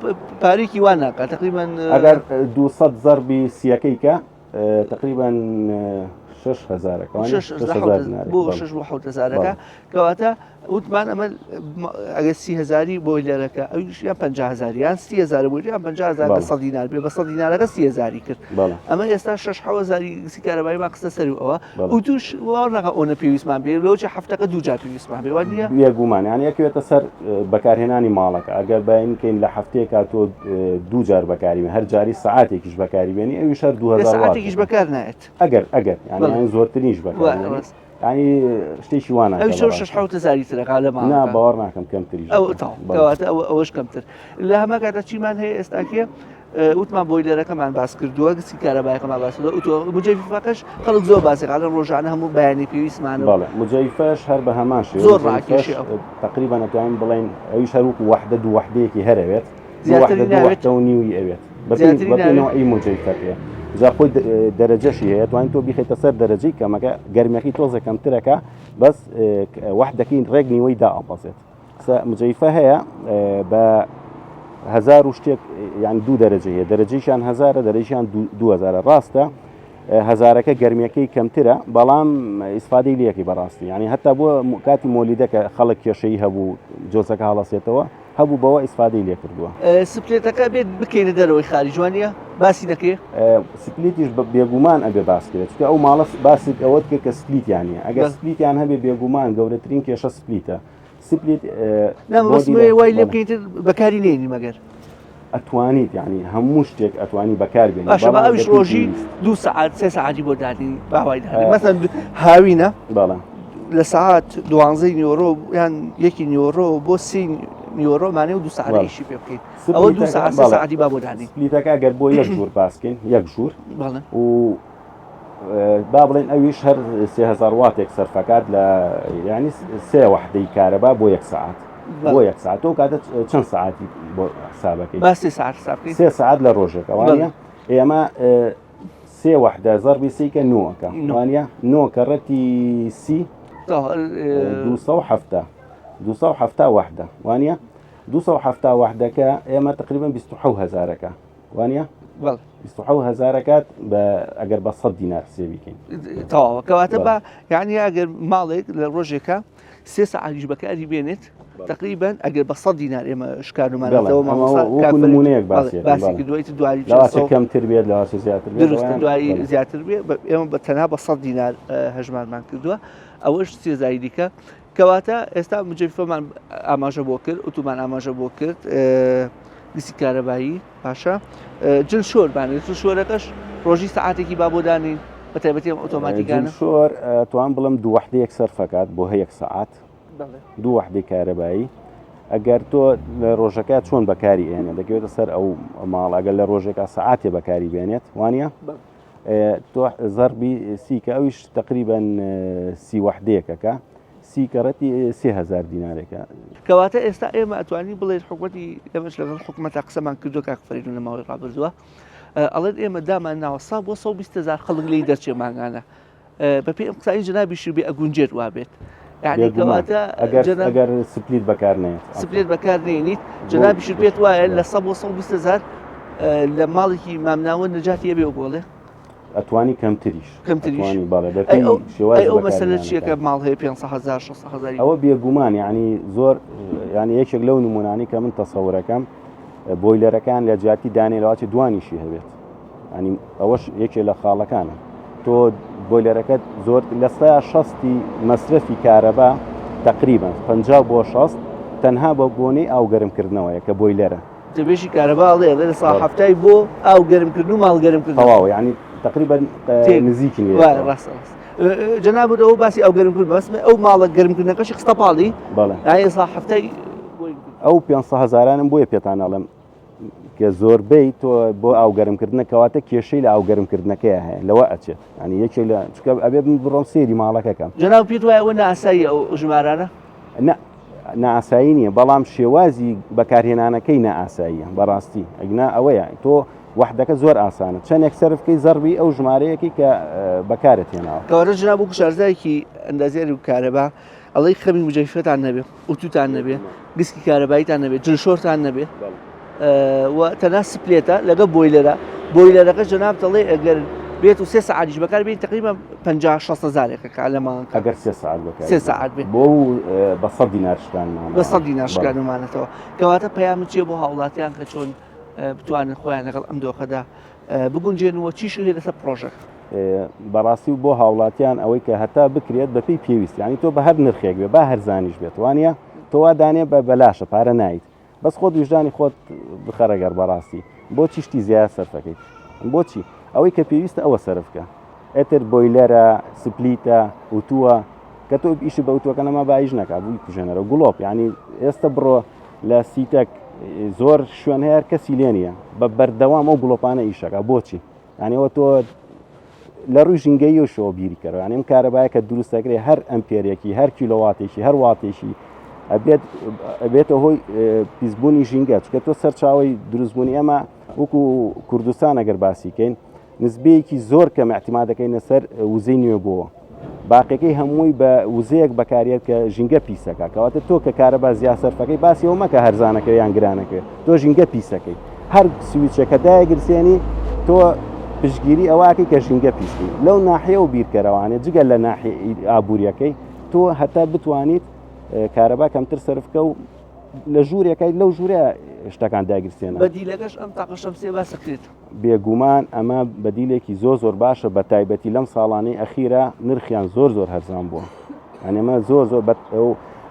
پارێکی وا ناکات تقریبا ئەگەر 200 زەربی سیەکەی کە تقریبا 6000 بۆ 6 بۆ 7000ەکە کەواتە. وتمان ئەمە ئەگەر سی هەزاری بۆیلەرەکە ئەویش یان 50 هەزار یان سی هەزار بۆ یان 50 هەزار بە سەد دینار بێ بە سەد دینارەکە سی هەزاری کرد ئەمە ئێستا شەش حەوت هەزاری گسی کارەباییمان خستە سەر و ئەوە و توش وا ناکا ئەوەنە پێویستمان بێ لەوەچێ هەفتەکە دوو جار پێویستمان بێ وا نییە؟ بێگومان یان یەکەوێتە سەر بەکارهێنانی ماڵەکە ئەگەر باین کەین لە هەفتەیەکا تۆ دوو جار بەکاری بێنی هەر جاری سەعاتێکیش بەکاری بێنی ئەویش هەر 2000 وات سەعاتێکیش بەکار نایەت ئەگەر ئەگەر یان زۆرترینیش بەکار ڕاست. ینی شتێکی وانە ئەو شەو شش حوت هزاری ترەکە لە نا باوەڕ ناکەم کەمتری ئەو کەواتە ئەوە ئەوەش کەمتر لە هەمە کاتە چیمان هەیە ئێستاکیە وتمان بۆیلەرەکەمان باس کردووە گسی کارەبایەکەمان باس کردووە ئوتۆ مجەیفەکەش خەڵک زۆر باسی قالە ڕۆژانە هەموو بەیانی پێویستمان بەڵێ مجەیفەش هەر بە هەمان شێوە زۆر ڕاکێشێ تقریبا ئەتوانین بڵێن ئەویش هەر وەکو وەحدە دوو وەحدەیەکی هەرەوێت زیاتری ناوێت و نیوی ئەوێت بەپێی نەوعی مجەیفەکەیە جا خۆی دەرەجەشی هەیە توانین تۆ بیخیتە سەر دەرەجەی کەمەکە گەرمیەکەی تۆزێک کەمترەکە بەس وەحدەکەی ڕێک نیوەی دا ئەبەزێت مجەیفە هەیە بە هزار و شتێک یان دوو دەرەجە هەیە دەرەجەیشان هزارە دەرەجیان دوهزارە ڕاستە هزارەکە گەرمیەکەی کەمترە بەڵام ئیسفادەی لەکەی بەڕاستی ینی هەتا بۆ کاتی مۆلیدەکە خەڵک کێشەی هەبوو جۆزەکە هەڵەسێتەوە هەبوو بەوە ئیسفادەی لێ کردووە. split ەکە ئەبێت بکەینە دەرەوەی خاریج وانیە؟ باسی دەکرێ؟ split یش بێگومان ئەبێ باس کرێت چونکە ئەو ماڵە باست ئەوەت کرد کە split یان نیە ئەگەر split یان هەبێ بێگومان گەورەترین کێشە split ە split نا مەبەستم ئەوەیە وای لێ بکەین تر بەکاری نێنی مەگەر ئەتوانیت یعنی هەموو شتێک ئەتوانی بەکار بێنی باشە با ئەویش ڕۆژی دوو سەعات سێ سەعاتی بۆ دانین با وای دانین مەسەن هاوینە بەڵێ لە سەعات دوانزەی نیوەڕۆ یان یەکی نیوەڕۆ بۆ سی نیوەڕۆ مانێ و دوو سەعات ئیشی پێ بکەین ئەوە دوو سەعات سێ سەعاتی با بۆ دانین split ەکە ئەگەر بۆ یەک ژوور باسکەین یەک ژوور بەڵێ و با بڵێن ئەویش هەر 3000 واتێک سەرفەکات لە ینی سێ وەحدەی کارەبا بۆ یەک سەعات بۆ یەک ساعت تۆ کاتە چەند ساعتی بۆ حسابەکەی با سێ ساعت حساب بکەین سێ ساعت لە ڕۆژێک ئەوانە ئێمە سێ وەحدە زەربی سیکە نۆکە وانە نۆ کەڕەتی سی 270 270 وحدە وانە 270 وحدەکە ئێمە تقریبا 26 هزارەکە وانە 26 هزارەکات بە ئەگەر بە 100 دینار حسێبی کەین تەواوە کەواتە بە یعنی ئەگەر ماڵێک لە ڕۆژێکە سێ سەعاتیش بەکاری بێنێت تقریبا ئەگەر بە 100 دینار ئێمە شکانمانەوە نمونەیەک باسی کردووە ئیتر دوایی کەمتر بێت لەواسە زیاتر دروستە دوایی زیاتر بێ ئێمە بە تەنها بە 100 دینار هەژمارمان کردووە ئەوەش سێزای دیکە کەواتە ئێستا مجەفەمان ئاماژە بۆ کرد ئوتومان ئاماژە بۆ کرد گسی کارەبایی باشە جل شۆر بانێت جل شۆرەکەش ڕۆژی سەعاتێکی با بۆ دانین بە تایبەتی ئەم ئۆتۆماتیکانە شۆر توان بڵم دوو وەحدەیەک سەرفەکات بۆ هەیەک سەعات دوو وەحدەی کارەبایی ئەگەر تۆ لە ڕۆژەکە چۆن بەکاری ئێنێ دەکەوێتە سەر ئەو ماڵ ئەگەر لە ڕۆژێکا سەعاتێ بەکاری بێنێت وانە تۆ زەربی سی کە ئەویش تقریبا سی وەحدەیەکەکە سی کەڕەتی 3000 دینارێکە. کەواتە ئێستا ئێمە ئەتوانین بڵێین حکومەتی ئێمەش لەگەڵ حکومەتا قسەمان کردووە کاک فەریدون لە ماوەی ڕابردووە ئەڵێن ئێمە دامان ناوە سا بۆ 120 هزار خەڵک لێی دەرچێ مانگانە بەپێی ئەم قسانی جەنابیشی بێ ئەگونجێت وابێت یعنی کەواتە ئەگەر ئەگەر split بەکار نێت split بەکار نێنیت جەنابیشی پێت وایە لە 100 بۆ 120 هزار لە ماڵێکی مامناوە نەجاتی ئەبێ بۆڵێ ئەتوانی کەمتریش کەمتریش ئەتوانی بەڵێ بە پێی شێوازی ئەو مەسەلە چییە کە بەکارهێنانەکان. ماڵ هەیە 500 هەزار 600 هەزاری ئەوە بێگومان یعنی زۆر یعنی یەکێک لەو نمونانەی کە من تەسەورەکەم بۆیلەرەکان لە جیاتی دانێ لەواچێ دوانیشی هەبێت ینی ئەوەش یەکێ لە خاڵەکانە تۆ بۆیلەرەکەت زۆر لە سەیا شەستی مەسرەفی کارەبا تقریبا 50 بۆ 60 تەنها بە بۆنەی ئاو گەرمکردنەوەیە کە بۆیلەرە وتەبێژی کارەبا ئەڵێ ئەڵێ لە سا حەفتای بۆ ئاو گەرمکردن و ماڵ گەرمکردن تەواو یعنی تقریبا نزیکن وایە ڕاستە ڕاست جەنابت ئەوە باسی ئەو گەرمکردن بەس ئەو ماڵە گەرمکردنەکەشی خستە پاڵی بەڵێ یعنی سا حەفتای ئەو 500 هەزارانم بۆیە پێتان ئەڵێم کە زۆربەی تۆ بۆ ئاو گەرمکردنە کەواتە کێشەی لە ئاو گەرمکردنەکەی هەیە لەوە ئەچێت ینی یەکێک لە چکە ئەبێ من بڕۆم سێری ماڵەکەکەم جەناب پێت وایە ئەوە ناسایی ئەو ژمارانە نا نائاسایی نییە بەڵام شێوازی بەکارهێنانەکەی نائاساییە بەڕاستی ئەگنا ئەوەیە تۆ وەحدەکە زۆر ئاسانە چەندێک سەرف بکەی زەربی ئەو ژمارەیەکی کە بەکارت هێناوە. کەواتە جەناب وەکو شارەزایەکی ئەندازیاری و کارەبا ئەڵێی خەمی مجەیفەتان نەبێ ئوتوتان نەبێ گسکی کارەباییتان نەبێ جلشۆرتان نەبێ و تەنها split ە لەگەڵ بۆیلەرە بۆیلەرەکە جەناب دەڵێ ئەگەر بێت و سێ سەعاتیش بەکار بێنی تقریبا 50 60 هەزارێکە کە لە مانگ ئەگەر سێ سەعات بەکار سێ سەعات بێ بۆ بە 100 دینار شکانمانەوە بە 100 دینار شکانمانەتەوە کەواتە پەیامت چییە بۆ هاوڵاتیان کە چۆن بتوانن خۆیان لەگەڵ ئەم دۆخەدا بگونجێن و چیش هەیە لەسەر پرۆژەکە؟ بەڕاستی و بۆ هاوڵاتیان ئەوەی کە هەتا بکرێت بەپێی پێویست یعنی تۆ بە هەر نرخێک بێ با هەرزانیش بێت وانە تۆ وا دانێ بە بەلاشە پارە نایت بەس خۆت ویژدانی خۆت بخەرە گەڕ بەڕاستی بۆچی شتی زیاد سەرفەکەیت بۆچی ئەوەی کە پێویستە ئەوە سەرفکە ئەتر بۆیلەرە سپلیتە ئوتووە کە تۆ ئیشی بە ئوتوەکە نەما بایش نەکا بووی کوژێنەرە گوڵۆپ ینی ئێستا بڕۆ لە سیتەک زۆر شوێن هەیە کەسی لێ نییە بە بەردەوام ئەو گڵۆپانە ئیشەکە بۆچی یانەوە تۆ لە ڕووی ژینگەییەوە بیری کەرەوە یانی ئەم کارەبایە کە دروست دەکرێت هەر ئەمپێرێکی هەر کیلۆواتێکی هەر واتێکی ئەبێت ئەبێتە هۆی پیسبوونی ژینگە چکە تۆ سەرچاوی دروستبوونی ئەمە وەکو کوردستان ئەگەر باسیکەین نسبەیەکی زۆر کەم اعتماد دەکەینە سەر وزەی نوێبووەوە باقیەکەی هەمووی بە وزەیەک بەکارێت کە ژینگە پیسەکە کەواتە تۆ کە کارەبا زیاد سەرفەکەی باسی ئەوە مەکە هەرزانەکە یان گرانەکە تۆ ژینگە پیسەکەی هەر سویچەکە دایگرسێنی تۆ پشگیری ئەوەکەی کە ژینگە پیسبوو لەو ناحیە و بیرکەرەوانێ جگە لە ناحیە ئابووریەکەی تۆ هەتا بتوانیت کارەبا کەمتر سەرفکە و لە ژوورێکای لەو ژوورە شتەکان داگیرسێنە. بەدیلەکەش ئەم تاقە شەمسیە باسەکرێت. بێگومان ئەمە بەدیلێکی زۆر زۆر باشە بە تایبەتی لەم ساڵانەی ئەخیرا نرخیان زۆر زۆر هەرزان بووە یعنی ئەمە زۆر زۆر بە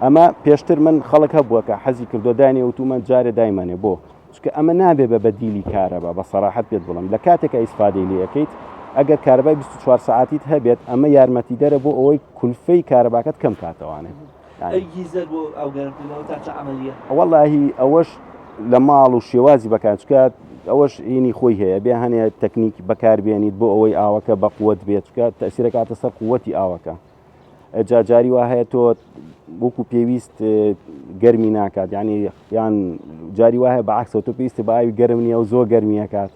ئەمە پێشتر من خەڵک هەبووە کە حەزی کردو دانێ وتومە جارێ دایمانێ بۆ چونکە ئەمە نابێ بە بەدیلی کارەبا بە سەراحەت پێت بڵم لە کاتێکا ئیسفادەی لێ ئەکەیت ئەگەر کارەبای 24 سەعاتیت هەبێت ئەمە یارمەتیدەرە بۆ ئەوەی کولفەی کارەباکەت کەم کاتەوانێ ئەی گیزەر بۆ ئاو گەرمکردنەوە تا چە عەمەلیە؟ وەڵاهی ئەوەش لە ماڵ و شێوازی بەکار چکە ئەوەش ئینی خۆی هەیە بێ هەنێ تەکنیک بەکاربێنیت بۆ ئەوەی ئاوەکە بە قوت بێت چکە تەسیرەکاتە سەر قوتی ئاوەکە جا جاری وا هەیە تۆ وەکو پێویست گەرمی ناکات ینی یان جاری وا هەیە بەعکسەوە تۆ پێویستی بە ئاوی گەرم نییە و زۆر گەرمیەکات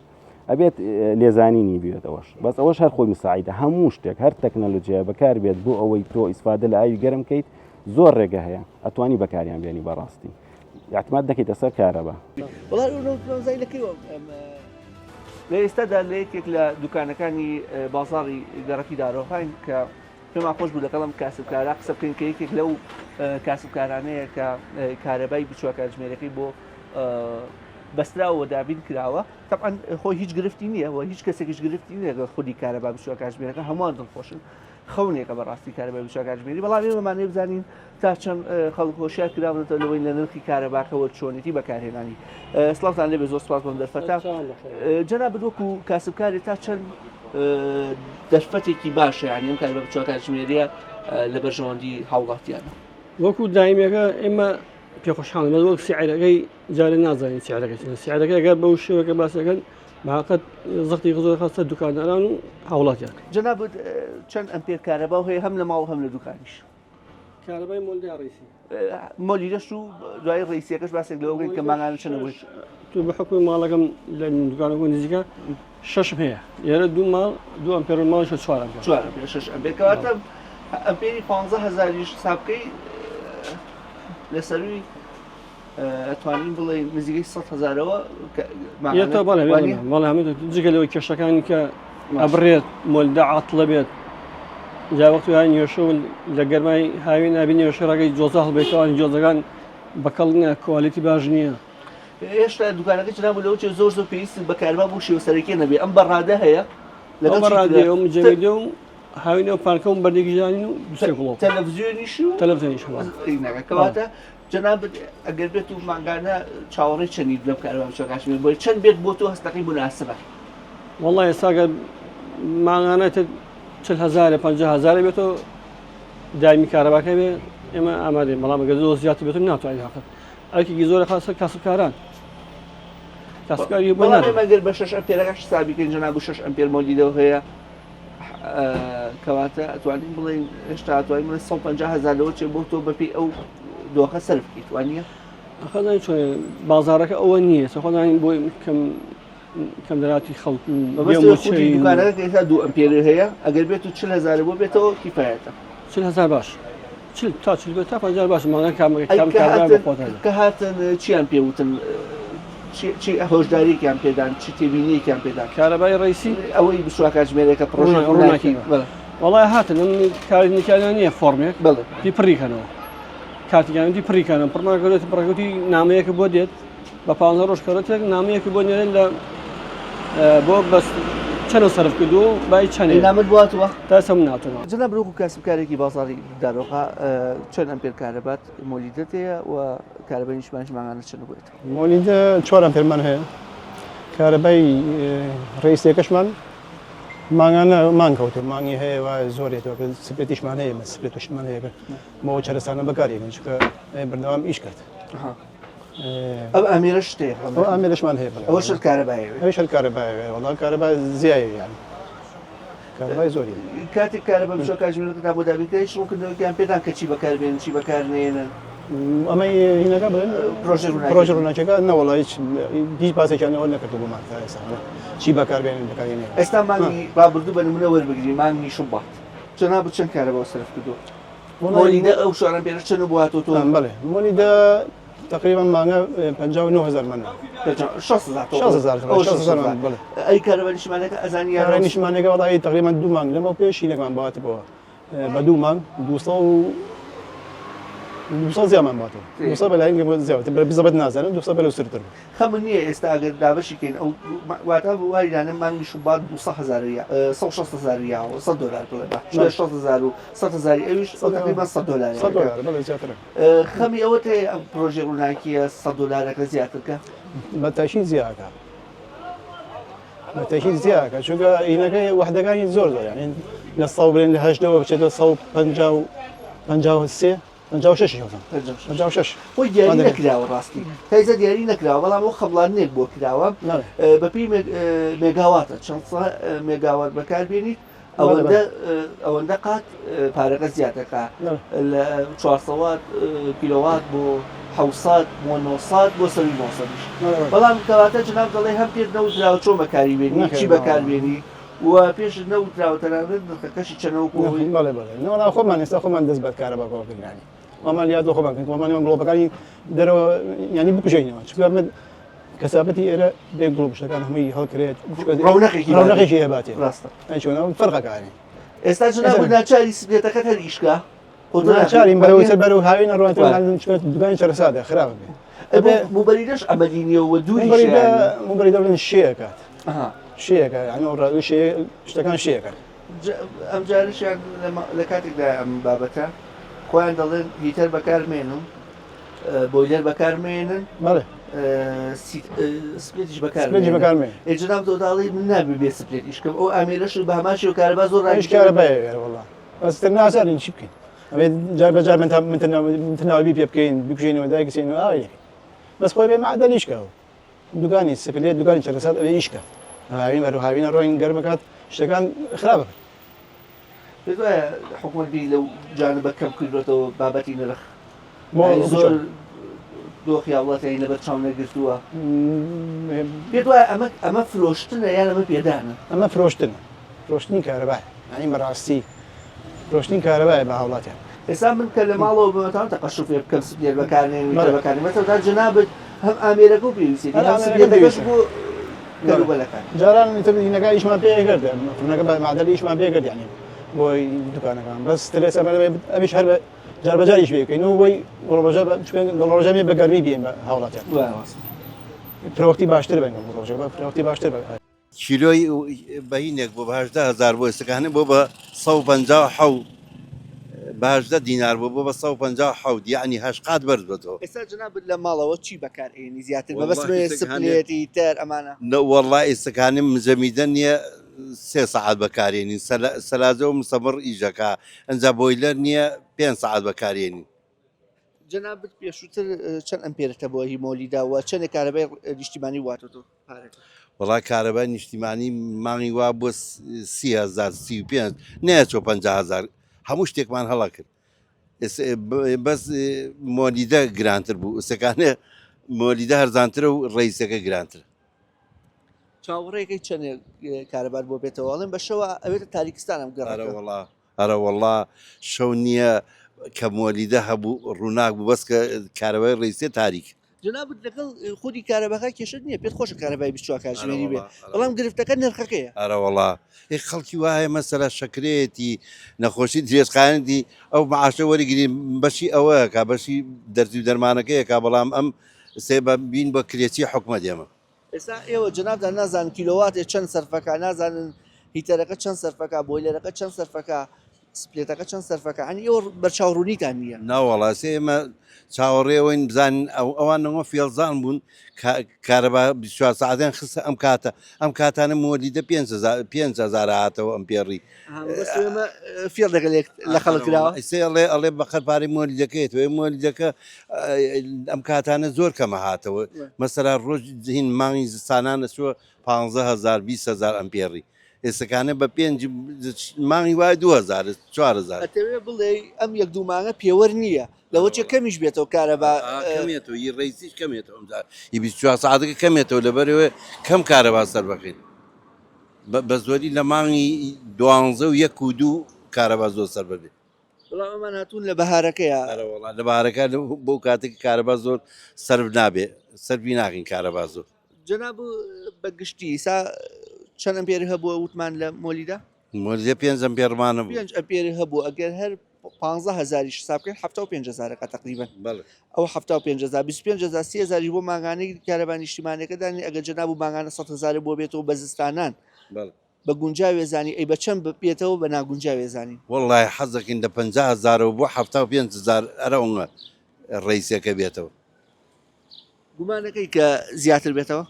ئەبێت لێزانینی بێت ئەوەش بەس ئەوەش هەر خۆی مساعیدە هەموو شتێک هەر تەکنەلۆژیای بەکار بێت بۆ ئەوەی تۆ ئیسفادە لە ئاوی گەرم کەیت زۆر ڕێگە هەیە ئەتوانی بەکاریان بێنی بەڕاستی اعتماد دەکەیتە سەر کارەبا. لە ئێستادا لە یەکێک لە دوکانەکانی بازاڕی گەڕەکی دارۆخاین کە پێمان خۆش بوو لەگەڵ ئەم کاسبکارە قسە بکەین کە یەکێک لەو کاسبکارانەیە کە کارەبای 24 کاتژمێرەکەی بۆ بەستراوە و دابین کراوە تەبعەن خۆی هیچ گرفتی نییە و هیچ کەسێکیش گرفتی نییە لەگەڵ خودی کارەبا 24 کاتژمێرەکە هەمووان دڵخۆشن خەونێکە بەڕاستی کارەبای 24 کاتژمێری بەڵام ئێمەمانەیە بزانین تا چەند خەڵک هۆشیار کراونەتەوە لەوەی لە نرخی کارەباکە وە چۆنێتی بەکارهێنانی سڵاوتان لێبێ زۆر سپاس بۆم دەرفەتە جەنابت وەکو کاسبکاری تا چەند دەرفەتێکی باشە یانی ئەم کارەبا 24 کاتژمێریە لە بەرژەوەندی هاوڵاتیانە وەکو دایمەکە ئێمە پێخۆشحاڵین بەس وەک سعرەکەی جارێ نازانین سعرەکەی چەندە سعرەکە ئەگەر بەو شێوەکە باسەکەن بەحقەت زەختی زۆر خەستە دوکانداران و هاوڵاتیان جەنابت چەند ئەمپێر کارەبا و هەیە هەم لە ماڵ هەم لە دوکانیش کارەبای مۆلدە ڕیسی مۆلیدەش و دوای ڕیسیەکەش باسێک لەوە بکەین کە مانگانە چەندە بووی تو بە حکومی ماڵەکەم لە دوکانەکە نزیکە شەشم هەیە لێرە دوو ماڵ دوو ئەمپێر و ماڵیش چوار ئەمپێر چوار ئەمپێر شەش ئەمپێر کەواتە ئەمپێری 15 هەزاریش حساب بکەی لە سەروی ئەتوانین بڵێ نزیکەی 100 هەزارەوە یەتە بەڵێ بەڵێ هەموو جگە لەوەی کێشەکانی کە ئەبڕێت مۆلدە عاتڵە بێت جا وەختی های نیوەشەو لە گەرمای هاوی نابی نیوەشە ڕێگەی جۆزە هەڵبێتەوە جۆزەکان بەکەڵ نییە کوالیتی باش نییە هێشتا دوکانەکە جناب لەوە چێ زۆر زۆر پێویست بە کارەبا بۆ شێوە سەرەکیە نەبێ ئەم بەڕادە هەیە لەگەڵ بەڕادەیە و مجەمیدە و هاوینە و پارکە و بەردێکی ژانین و دوسێ گوڵۆپ تەلەڤزیۆنیش و تەلەڤزیۆنیش هەمان کەواتە جەنابت ئەگەر بێت و مانگانە چاوەڕێی چەندیت لەم کارەبا بچووکاشمێ بۆی چەند بێت بۆ تۆ هەستەکەی مناسبە وەڵڵا ئێستا گەر مانگانە تر چل هەزارە پەنجا هەزارە بێتەوە دایمی کارەباکە بێ ئێمە ئامادەین بەڵام ئەگەر زۆر زیاتر بێت ناتوانین هەقت ئەرکێکی زۆرە خاصە کاسبکاران کاسبکاری بۆ بەڵام نادەن. ئێمە گەر بە شەش ئەمپێرەکەش حسابی کەین جەناب و شەش ئەمپێر مۆلیدەوە هەیە کەواتە ئەتوانین بڵێین هێشتا ئەتوانین بڵێین 150 هەزار لەوە چێ بۆ تۆ بەپێی ئەو دۆخە سەرف بکەیت وانییە؟ خۆزانین چۆنە بازاڕەکە ئەوە نییە سە خۆزانین بۆی کەم کەم دەراتی خەڵک و مەبەست بێ خودی مووچەی و دوکانەکە کە ئێستا دوو ئەمپێر هەیە ئەگەر بێت و 40 هەزار بۆ بێتەوە کیفایەتە 40 هەزار باش چل تا چل بێت تا 50 باش مانگە کام ئەی کام کە کارەبا هاتن بە خۆتان کە هاتن چیان پێ وتن؟ چی هۆشداریەکیان پێدان چی تێبینیەکیان پێدان؟ کارەبای ڕئیسی ئەوەی بچوە کاتژمێرێکە پڕۆژەی ڕووناکی بەڵێ. وەڵای هاتن ئەم کاری نیکانیان نییە فۆرمێک بەڵێ دی پڕی کەنەوە کاتیان دی پڕی کەنەوە پڕمان کردێت پڕەکەوتی نامەیەکە بۆ دێت بە پ ڕۆژ کەرەتێک نامەیەکی بۆ نێرێت لە بۆ بەس چەنە سەرف کردو بای چەنێ نامەت بۆ هاتووە تا سەم ناتەوە جەناب وەکو کاسبکارێکی بازاڕی دارۆخا چەند ئەمپێر کارەبات مۆلیدەت هەیە و کارەبای نیشتمانیش مانگانە چەند بێت؟ مۆلیدە چوار ئەمپێرمان هەیە کارەبای ڕئیسیەکەشمان مانگانە مانگ کەوتو مانگی هەیە و زۆرێتەوە کە سپلێتیشمان هەیە بە سپلێتشمان هەیە کە بۆ چەرەسانە بەکارێنین چونکە بەردەوام ئیش کرد ئەو ئامێرە شتێ ئەو ئامێرەشمان هەیە بەڵێ. ئەوە شەر کارەبایە ئەویش هەر کارەبایە وەڵا کارەبا زیایە یانی کارەبای زۆری کاتێک کارەبا بچوە کاتژمێرەکەتان بۆ دابین کرا هیچ ڕوونکردنەوەیەکیان پێدان کە چی بەکاربێنن چی بەکارنێنن؟ ئەمەی هینەکە بڵێن پرۆژەی ڕووناکی پرۆژە ڕووناکیەکە نەوەڵا هیچ هیچ باسێکیان ئەوە نەکردو بۆمان تا ئێستا چی بەکاربێنن بەکارێنن ئێستا مانگی ڕابردوو بە نمونە وەربگرین مانگی شوبات جەنابت چەند کارەبا سەرف کردووە؟ مۆلیدە ئەو شوانە پێرە چەند بۆ هاتۆ تۆ بەڵێ مۆلیدە تقریبا مانگە 59 هزار من 6 هزار بڵێ ئەی کارەبا نیشتمانەکە ئەزانی یارە نیشتمانەکە وەڵی تقریبا دوو مانگ لەمە پێشی لەگەمان باتبەوە بە دوو مانگ 200 زیامان باتەوە 200 بەلای زیاتر بزەبت نازانم 200 بەلو سرتر خەم نییە ئێستا ئەگەر دابەشی کەین ئەو واتا وای دانێن مانگی شوبات 200 هەزار 160 هەزار ریاوە 100 دۆلار بڵێ بە 6 هەزار و 100 هەزاری ئەویش تقریبا 100 دۆلار 100 دۆلار بەڵێ زیاترە خەمی ئەوەت هەیە ئەم پرۆژەی ڕووناکیە 100 دۆلارەکە زیاتر کە؟ بە تاکید زیاکە بە تاکید زیاکە چونکە ئینەکەی وەحدەکانی زۆر زۆر یعنی لە سەد بڵێن لە هەژدەوە بچێتە 153 56 56 خۆی دیاری نەکراوە ڕاستی تایزە دیاری نەکراوە بەڵام ئەو خەمڵاندنێک بۆ کراوە بەپی مێگاواتە چەند مێگاوات بەکاربێنیت ئەوەندە ئەوەندە قات پارەکە زیادەکە لە 400 کیلۆوات بۆ 600 بۆ 900 بۆ سەروی 900 بەڵام کەواتە جناب دەڵێ هەم پێت نەوتراوە چۆن بەکاری بێنی چی بەکاربێنی و پێشت نەوتراوە تەنانەت نرخەکەشی چەنە وەکو ئەوەی بەڵێ بەڵێ نەوەڵا خۆمان ئێستا خۆمان دەست بە کارەباکەوە کردین یانی وامان لێهات بۆ خۆمان کردین وامان لێمان گڵۆپەکانی دەرەوە یانی بکوژێینەوە چونکە ئەمە کەسابەتی ئێرە بێ گڵۆپ شتەکان هەمووی هەڵکرێت ڕەونەقێکی ڕەونەقێکی هەیە باتێ ڕاستە ئەی چۆن ئەو فەرقەکانی ئێستا جناب ناچاری سپلێتەکەت هەر ئیشکا ناچارین بەرەو تر بەرەو هاوینە ڕواتر دوکانی چەرەساتە خراپ بێ ئەبێ موبەریدەش ئەمەلی نییە و دووری موبەریدە بڵێن شێ ئەکات شێ ئەکات یعنی ئەو ڕادوو شێ شتەکان شێ ئەکات ئەم جارشیان لە کاتێکدا ئەم بابەتە خۆیان دەڵێن heater بەکارمێنن boiler بەکارمێنن بەڵێ split یش بەکارمێنن ئێ جناب تۆ داڵی من نابێ بێ split ئیشکەم ئەو ئامێرەش بە هەمان شێوە کارەبا زۆر ڕایش کارەبایە وەڵا بەس تر نازانین چی بکەین ئەبێت جار بە جار منتەناوی پێ بکەین بکوژینەوە دایکسینەوە ئاوی لێکەین بەس خۆی بێ معدەلیش کەەوە دوکانی split دوکانی چەرەسات ئەوێ ئیش کات هاوین بەرەو هاوینە ڕۆین گەرمەکات شتەکان خراپە پێت وایە حکومەت بیری لەو جانبە کەم کردوێتەوە بابەتی نرخ زۆر دۆخی هاوڵاتیانی لەبەر چاو نەگرتووە پێت وایە ئەمە ئەمە فرۆشتنە یان ئەمە پێدانە؟ ئەمە فرۆشتنە فرۆشتنی کارەبایە یانی بەڕاستی فرۆشتنی کارەبایە بە هاوڵاتیان. ئێستا من کە لە ماڵەوە بم ئەتوانم تەقەشوفێ بکەم split بەکارنێنم heater بەکارنێنم مەسەلەن تا جەنابت هەم ئامێرەکە و پێویستیەتی هەم split ەکەش بۆ کەلوپەلەکان. جاران ئیتر هینەکە ئیشمان پێ کرد فرنەکە بە مەعدەلی ئیشمان پێ کرد یانی بۆی دوکانەکان بەس تر ئێستا ئەمیش هەر جار بە جاریش پێ بکەین و بۆی ڕۆژە ڕۆژە بە گەرمی بێن بە هاوڵاتیان فرەوەختی باشتر بن ڕۆژە بە فرەوەختی باشتر بن. کیلۆی بەهینێک بۆ بە 18 هەزار بۆ ئێستەکانێ بۆ بە 157 بە 18 دینار بۆ بۆ بە 157 یعنی هەشت قات بەرز بەتەوە. ئێستا جەنابت لە ماڵەوە چی بەکار ئەیەنی زیاتر مەبەستم ئەوەیە split heater ئەمانە؟ نە وەڵا ئێستەکانێ مجەمیدە نیە سێ سەعات بەکارێنین سەلاجە و مسەمڕ ئیش ئەکا ئەنجا boiler نیە پێنج سەعات بەکارێنین. جەنابت پێشووتر چەند ئەمپێرت هەبووە هی مۆلیدا و چەندێک کارەبای نیشتیمانی واتۆ پارەکە؟ وەڵا کارەبای نیشتیمانی مانگی وا بۆ 30هزار 35 نەیەچۆ 500هزار هەموو شتێکمان هەڵا کرد بەس مۆلیدە گرانتر بوو ئوسەکانێ مۆلیدە هەرزانترە و ڕیسەکە گرانتر چاوەڕێکەی چەندێک کارەبات بۆ بێتەوە ئەڵێن بە شەوە ئەوێتە تاریکستان ئەم گەڕەکە. ئەرەوەڵا ئەرەوەڵا شەو نییە کە مۆلیدە هەبوو ڕووناک بوو بەس کە کارەبای ڕیسێ تاریک. جەنابت لەگەڵ خودی کارەباکە کێشەت نییە پێت خۆشە کارەبای 24 کاتژمێری بێ بەڵام گرفتەکە نرخەکەیە. ئەرەوەڵا ئێ خەڵکی وایە مەسەلا شەکرەیەتی نەخۆشی درێژخایەنی ئەو معاشە وەریگری بەشی ئەوەکە بەشی دەرزی و دەرمانەکەیەکە بەڵام ئەم سێ بە بین بە کرێچی حکومەت ئێمە. ئێستا ئێوە جەنابتان نازانن کیلۆواتێ چەند سەرفەکا نازانن هیتەرەکە چەند سەرفەکا بۆیلەرەکە چەند سەرفەکا سپلێتەکە چەند سەرفەکا یانی ئێوە بەرچاو ڕوونیتان نییە. نەوەڵا ئێستا ئێمە چاوەڕێ ئەوەین بزانین ئەو ئەوان نەوە فێڵزان بوون کارەبا 24 سەعاتیان خستە ئەم کاتە ئەم کاتانە مۆلیدە 5000 هاتەوە ئەم پێڕی فێڵ دەگەل لە خەڵک کراوە ئێستا ئەڵێ ئەڵێ بەقەر پارەی مۆلیدەکەیەتەوە مۆلیدەکە ئەم کاتانە زۆر کەمە هاتەوە مەسەلا ڕۆژ هین مانگی زستانانە چووە 15000 20000 ئەم پێڕی ئێستەکانە بە پێنج مانگی وایە 2000 4000 ئەتەوێ بڵێ ئەم یەک دوو مانگە پێوەر نییە لەوە چێ کەمیش بێتەوە کارەبا کەمێتەوە ی ڕیسیش کەمێتەوە ئەمجار ی 24 ساعتەکە کەمێتەوە لەبەرەوە کەم کارەبا سەر بەخین بە زۆری لە مانگی دوانزە و یەک و دوو کارەبا زۆر سەر بەبێ. بەڵام ئەمان هاتوون لە بەهارەکەیە. ئەرەوەڵا لە بەهارەکە بۆ کاتێک کارەبا زۆر سەرف نابێ سەرفی ناکەین کارەبا زۆر. جەناب بە گشتی ئیسا چەند ئەمپێر هەبووە وتمان لە مۆلیدە؟ مۆلیدە پێنج ئەمپێرمانە بوو. پێنج ئەمپێر هەبوو ئەگەر هەر پانزە هەزاریش حساب بکەین 75 هەزارەکە تقریبا. بەڵێ. ئەو 75 هەزار 25 هەزار سی هەزاریش بۆ مانگانەی کارەبا نیشتیمانیەکە دانێ ئەگەر جەناب و مانگانە 100 هەزارە بۆ بێتەوە بە زستانان. بەڵێ. بە گونجاوێ زانی ئەی بە چەند بێتەوە بە ناگونجاوێ زانی. وەڵڵاهی حەز دەکەین لە 50 هەزارەوە بۆ 75 هەزار ئەرەونگە ڕەیسەکە بێتەوە. گومانەکەی کە زیاتر بێتەوە؟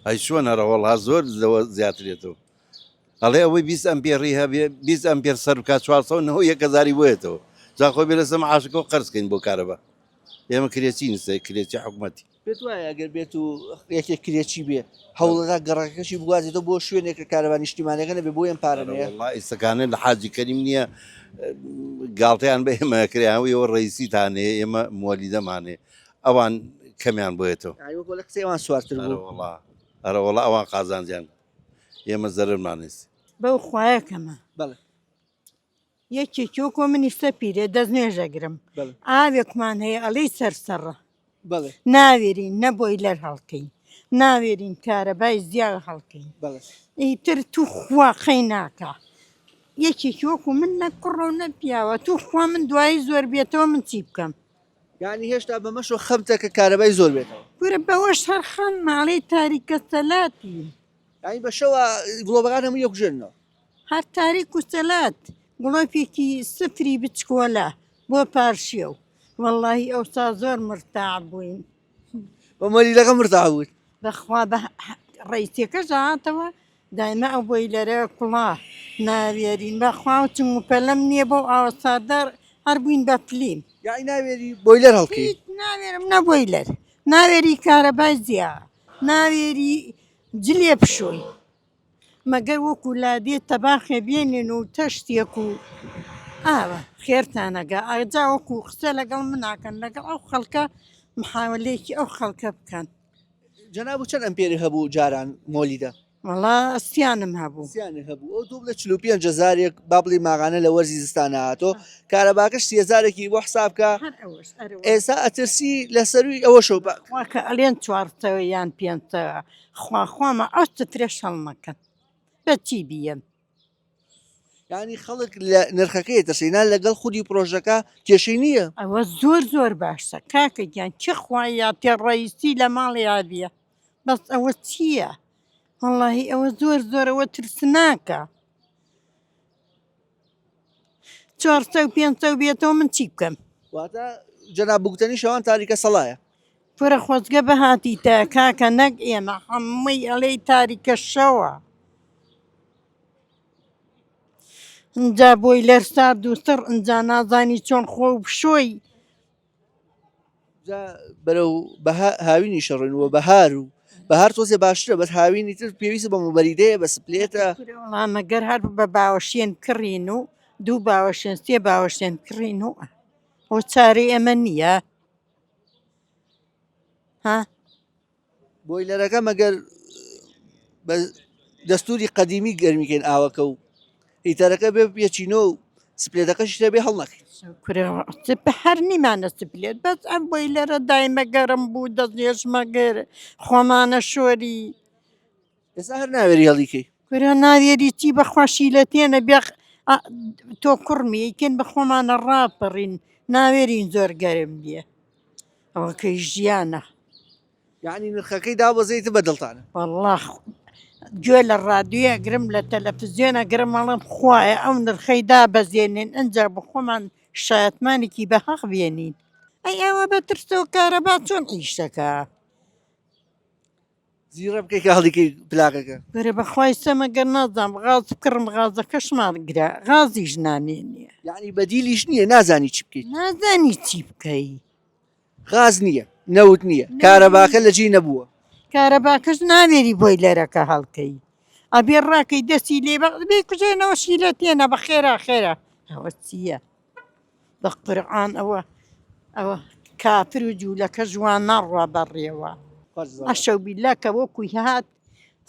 ئەی چۆن ئەرەوەڵا زۆر لەوە زیاترێتەوە. ئەڵێ ئەوەی 20 ئەمپێڕی هەبێ 20 ئەمپێر سەر بکات 491 هەزاری بۆیەتەوە جا خۆی بێ لەسەر معاشەکەەوە قەرز کەین بۆ کارەبا ئێمە کرێچی نسێ کرێچی حکومەتی. پێت وایە ئەگەر بێت و یەکێک کرێچی بێ هەوڵەدا گەڕەکەکەشی بگوازێتەوە بۆ شوێنێک کە کارەبا نیشتیمانەکە نەبێ بۆ ئەم پارە نەیە؟ وەڵا ئیسەکانە لە حاجی کەریم نییە گاڵتەیان بە ئێمە کرێیان ئێوە ڕئیسیتان هەیە ئێمە مۆلیدەمان هەیە ئەوان کەمیان بۆیەتەوە. یانی وەکۆ لە قسەی ئەوان سوارتر بوو. ئەرەوەڵا ئەرەوەڵا ئەوان قازانجیان ئێمە زەرەرمان هێست. بەو خوایە کەمە. بەڵێ. یەکێکی وەکۆ منی سەپیرێ دەست نوێژەگرم ئاوێکمان هەیە ئەڵێی سەرسەڕە ناوێرین نە بۆیلەر هەڵکەین ناوێرین کارەبای زیاد هەڵکەین ئیتر تو خوا قەی ناکا یەکێکی وەکو من نە کوڕە و نە پیاوە تو خوا من دوایی زۆر بێتەوە من چی بکەم یعنی هێشتا بەمەشەوە خەمتە کە کارەبای زۆر بێتەوە کورە بەوەش هەر خەم ماڵی تاریکە سەلاتی یعنی بە شەوە گڵۆپەکان هەموو یەکوژێنەوە هەر تاریک و سەلات گڵۆپێکی سفری بچکۆلە بۆ پارشێو وەڵاهی ئەوسا زۆر مرتاح بووین. بە مۆلیدەکە مرتاح بوویت؟ بەخوا بە ڕەیسەکەش هاتەوە دایمە ئەو بۆیلەرە کوڵا ناوێرین بەخوا و چنگ و پەلەم نییە بەو ئاوە ساردە هەر بووین بە فلیم. یاعی ناوێری بۆیلەر هەڵکەی؟ هیچ ناوێرم نە بۆیلەر ناوێری کارەبای زیا ناوێری جلێ بشۆی. مەگەر وەکو لادێ تەباخێ بێنن و تەشتێک و ئاوە خێرتانەگا ئەجا وەکو قسە لەگەڵ مناکەن لەگەڵ ئەو خەڵکە محاولەیەکی ئەو خەڵکە بکەن. جەناب چەند ئەمپێری هەبوو جاران مۆلیدە؟ وەڵا سیانم هەبوو. سیانت هەبوو ئەو تۆ بڵێ 45 هەزارێک با بڵێی ماغانە لە وەرزی زستانە هاتۆ کارەباکەش سی هەزارێکی بۆ حساب کە هەر ئەوەش ئەرێ ئێستا ئەترسی لە سەرووی ئەوەشەوە بە خوا کە ئەڵێن چوارسەوە یان پێنجسەوە خوا خوامە ئەو سترەش هەڵنەکەن بە چی بیەم. یانی خەڵک لە نرخەکەی ئەترسێ نا لەگەڵ خودی پرۆژەکە کێشەی نییە. ئەوە زۆر زۆر باشە کاکە گیان کێ خوایە تێ ڕەیسی لە ماڵێا بیە بەس ئەوە چییە وەڵاهی ئەوە زۆر زۆر ئەوە ترسناکە چوارسە و پێنجسە و بێتەوە من چی بکەم؟ واتە جەناب بگوتەنی شەوان تاریکە سەڵایە. کورە خۆزگە بهاتیتە کاکە نەک ئێمە هەمووی ئەڵێی تاریکە شەوە ئینجا بۆیلەر سارد و سڕ ئینجا نازانی چۆن خۆ بشۆی. جا بەرەو هاوینی شەڕین و بەهار و بەهار تۆزێ باشترە بەس هاوینی تر پێویستە بە موبەریدەیە بە سپلێتە. وەڵا مەگەر هەر بە باوەشێن کڕین و دوو باوەشێن سێ باوەشێن کڕین و هۆ چارەی ئەمە نییە ها؟ بۆیلەرەکە مەگەر بە دەستوری قەدیمی گەرمیکەین ئاوەکە و هیتەرەکە بێ پێچینۆ و سپلێتەکەشی دەبێ هەڵنەکەی. کورە هەر نیمانە سپلێت بەس ئەم بۆیلەرە دایمە گەرم بوو دەست نوێژمە گر خۆمانە شۆری. ئێستا هەر ناوێری هەڵیکەی. کورە ناوێری چی بەخوا شیلەتێنە بێ تۆ کوڕمی ئەیکەن بە خۆمانە ڕاپەڕین ناوێرین زۆر گەرم بێ ئەوە کەی ژیانە. یەعنی نرخەکەی دابەزێیت بە دڵتانە. وەڵا گوێ لە ڕادیۆ ئەگرم لە تەلەفزیۆن ئەگرم ئەڵێم خوایە ئەو نرخەی دابەزێنن ئەنجا بۆ خۆمان شایەتمانێکی بە هەق بێنین ئەی ئەوە بە ترسەوە کارەبا چۆن ئیش دەکا. زیڕە بکەی کە هەڵیکەی پلاکەکە. کورە بەخوای سەمە گەر نازانم غاز بکڕم غازەکەشمان گرا غازیش نامێنێ. یەعنی بەدیلیش نییە نازانی چی بکەیت. نازانی چی بکەی. غاز نییە نەوت نییە کارەباکە لە جێی نەبووە. کارەباکەش ناوێری بۆیلەرەکە هەڵکەی ئەبێ ڕاکەی دەستی لێ بێ کوژێنەوە شیلە تێنە بە خێرا خێرا ئەوە چییە بە قورعان ئەوە ئەوە کافر و جوولەکە ژوان ناڕوا بەڕێوە ئەشەو بیلا کە وەکوی هات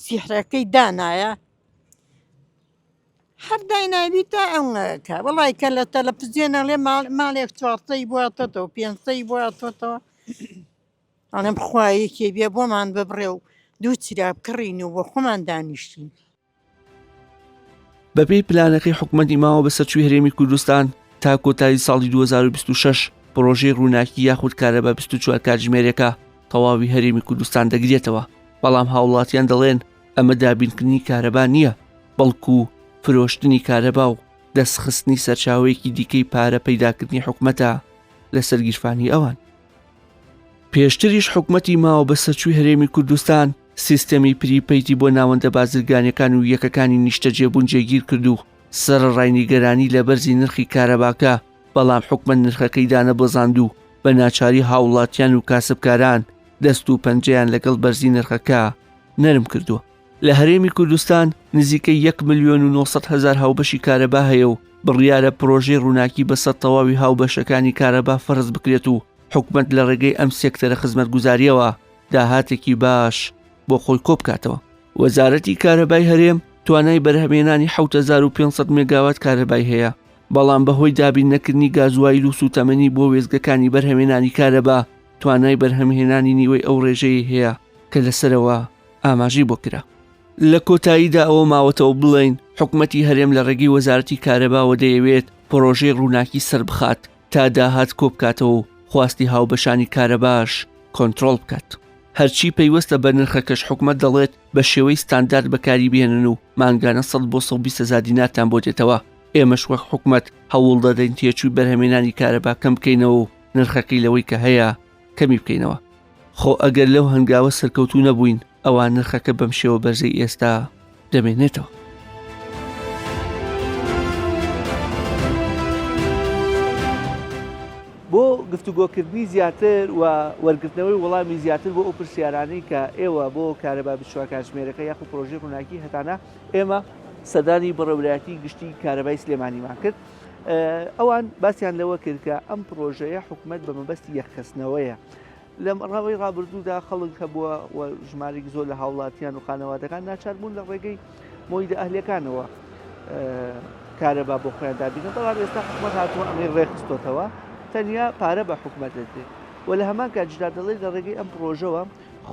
سیحرەکەی دانایە هەر دایناوی تا ئەونەکە وەڵای کە لە تەلەفزیۆن ئەڵێ ماڵێک چوارسەی بۆ هاتۆتەوە پێنجسەی بۆ هاتۆتەوە ئەڵێم خوا یەکێ بێ بۆمان ببڕێ و دوو چرا بکڕین و بۆ خۆمان دانیشتین. بەپێی پلانەکەی حکومەتی ماوە بەسەرچووی هەرێمی کوردستان تا کۆتایی ساڵی 2026 پڕۆژەی ڕووناکی یاخود کارەبا 24 کاتژمێرەکە تەواوی هەرێمی کوردستان دەگرێتەوە بەڵام هاوڵاتیان دەڵێن ئەمە دابینکردنی کارەبا نییە بەڵکو فرۆشتنی کارەبا و دەستخستنی سەرچاوەیەکی دیکەی پارە پەیداکردنی حکومەتە لەسەر گیرفانی ئەوان. پێشتریش حکومەتی ماوە بەسەرچووی هەرێمی کوردستان سیستەمی پریپەیتی بۆ ناوەندە بازرگانیەکان و یەکەکانی نیشتەجێبوون جێگیر کرد و سەرەڕای نیگەرانی لە بەرزی نرخی کارەباکە بەڵام حکومەت نرخەکەی دانەبەزاند و بە ناچاری هاوڵاتیان و کاسبکاران دەست و پەنجەیان لەگەڵ بەرزی نرخەکە نەرم کردووە. لە هەرێمی کوردستان نزیکەی یەک ملیۆن و 900 هەزار هاوبەشی کارەبا هەیە و بڕیارە پرۆژەی ڕووناکی بەسەر تەواوی هاوبەشەکانی کارەبا فەرز بکرێت و حکومەت لە ڕێگەی ئەم سێکتەرە خزمەتگوزارییەوە داهاتێکی باش بۆ خۆی کۆبکاتەوە. وەزارەتی کارەبای هەرێم توانای بەرهەمێنانی 7500 مێگاوات کارەبای هەیە، بەڵام بەهۆی دابین نەکردنی گازوایل و سووتەمەنی بۆ وێستگەکانی بەرهەمێنانی کارەبا توانای بەرهەمهێنانی نیوەی ئەو ڕێژەیەی هەیە کە لەسەرەوە ئاماژەی بۆ کرا. لە کۆتاییدا ئەوە ماوەتەوە بڵێین حکومەتی هەرێم لە ڕێگەی وەزارەتی کارەباوە دەیەوێت پڕۆژەی ڕووناکی سەربخات تا داهات کۆبکاتەوە و خواستی هاوبەشانی کارەباش کۆنترۆڵ بکات. هەرچی پەیوەستە بە نرخەکەش حکومەت دەڵێت بە شێوەی ستاندارد بەکاری بهێنن و مانگانە 100 بۆ 120 هەزار دینارتان بۆ دێتەوە، ئێمەش وەک حکومەت هەوڵ دەدەین تێچووی بەرهەمێنانی کارەبا کەم بکەینەوە و نرخەکەی لەوەی کە هەیە کەمی بکەینەوە. خۆ ئەگەر لەو هەنگاوە سەرکەوتوو نەبووین ئەوا نرخەکە بەم شێوە بەرزەی ئێستا دەمێنێتەوە. بۆ گفتوگۆکردنی زیاتر و وەرگرتنەوەی وەڵامی زیاتر بۆ ئەو پرسیارانەی کە ئێوە بۆ کارەبا 24 کاتژمێرەکە یاخود پرۆژەی ڕووناکی هەتانە ئێمە سەردانی بەڕێوەبەرایەتی گشتی کارەبای سلێمانیمان کرد ئەوان باسیان لەوە کرد کە ئەم پرۆژەیە حکومەت بە مەبەستی یەکخستنەوەیە لە ڕاوی ڕابردوودا خەڵک هەبووە و ژمارێک زۆر لە هاوڵاتیان و خانەوادەکان ناچار بوون لە ڕێگەی مۆیدە ئەهلیەکانەوە کارەبا بۆ خۆیان دابینن بەڵام ئێستا حکومەت هاتووە ئەمەی ڕێکخستۆتەوە تەنیا پارە بە حکومەت دەدرێت و لە هەمان کاتیشدا دەڵێت لە ڕێگەی ئەم پرۆژەوە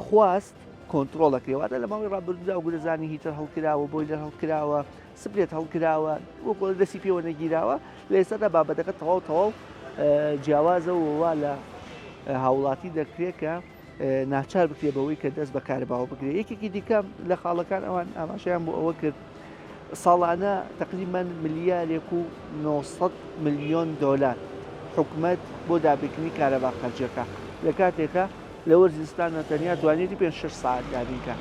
خواست کۆنترۆڵ دەکرێت واتە لە ماوەی ڕابردوودا وەکو دەزانی heater هەڵکراوە boiler هەڵکراوە split هەڵکراوە وەکو دەستی پێوە نەگیراوە لە ئێستادا بابەتەکە تەواو تەواو جیاوازە و وا لە هاوڵاتی دەکرێت کە ناچار بکرێت بەوەی کە دەست بە کارەباوە بگرێت یەکێکی دیکە لە خاڵەکان ئەوان ئاماژەیان بۆ ئەوە کرد ساڵانە تقریبا ملیارێک و 900 ملیۆن دۆلار حکومەت بۆ دابینکردنی کارەبا خەرجەکە لە کاتێکە لە وەرزی زستاندا تەنیا توانیویەتی پێنج شەش سەعات دابین کا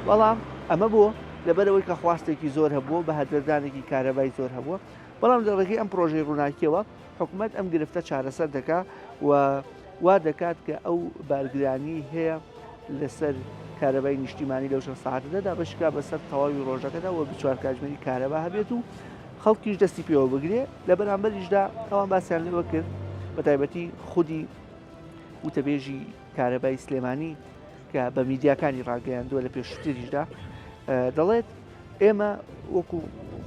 بەڵام ئەمە بۆ لەبەرئەوەی کە خواستێکی زۆر هەبووە بە هەدەردانێکی کارەبای زۆر هەبووە بەڵام لە ڕێگەی ئەم پرۆژەی ڕووناکیەوە حکومەت ئەم گرفتە چارەسەر دەکا و وا دەکات کە ئەو بارگرانی هەیە لەسەر کارەبای نیشتیمانی لەو چەند ساعتەدا دابەشکرا بەسەر تەواوی ڕۆژەکەدا و 24 کاتژمێری کارەبا هەبێت و خەڵکیش دەستی پێوە بگرێ لە بەرامبەریشدا ئەوان باسیان لەوە کرد بە تایبەتی خودی وتەبێژی کارەبای سلێمانی کە بە میدیاکانی ڕاگەیاندووە لە پێشتریشدا دەڵێت ئێمە وەکو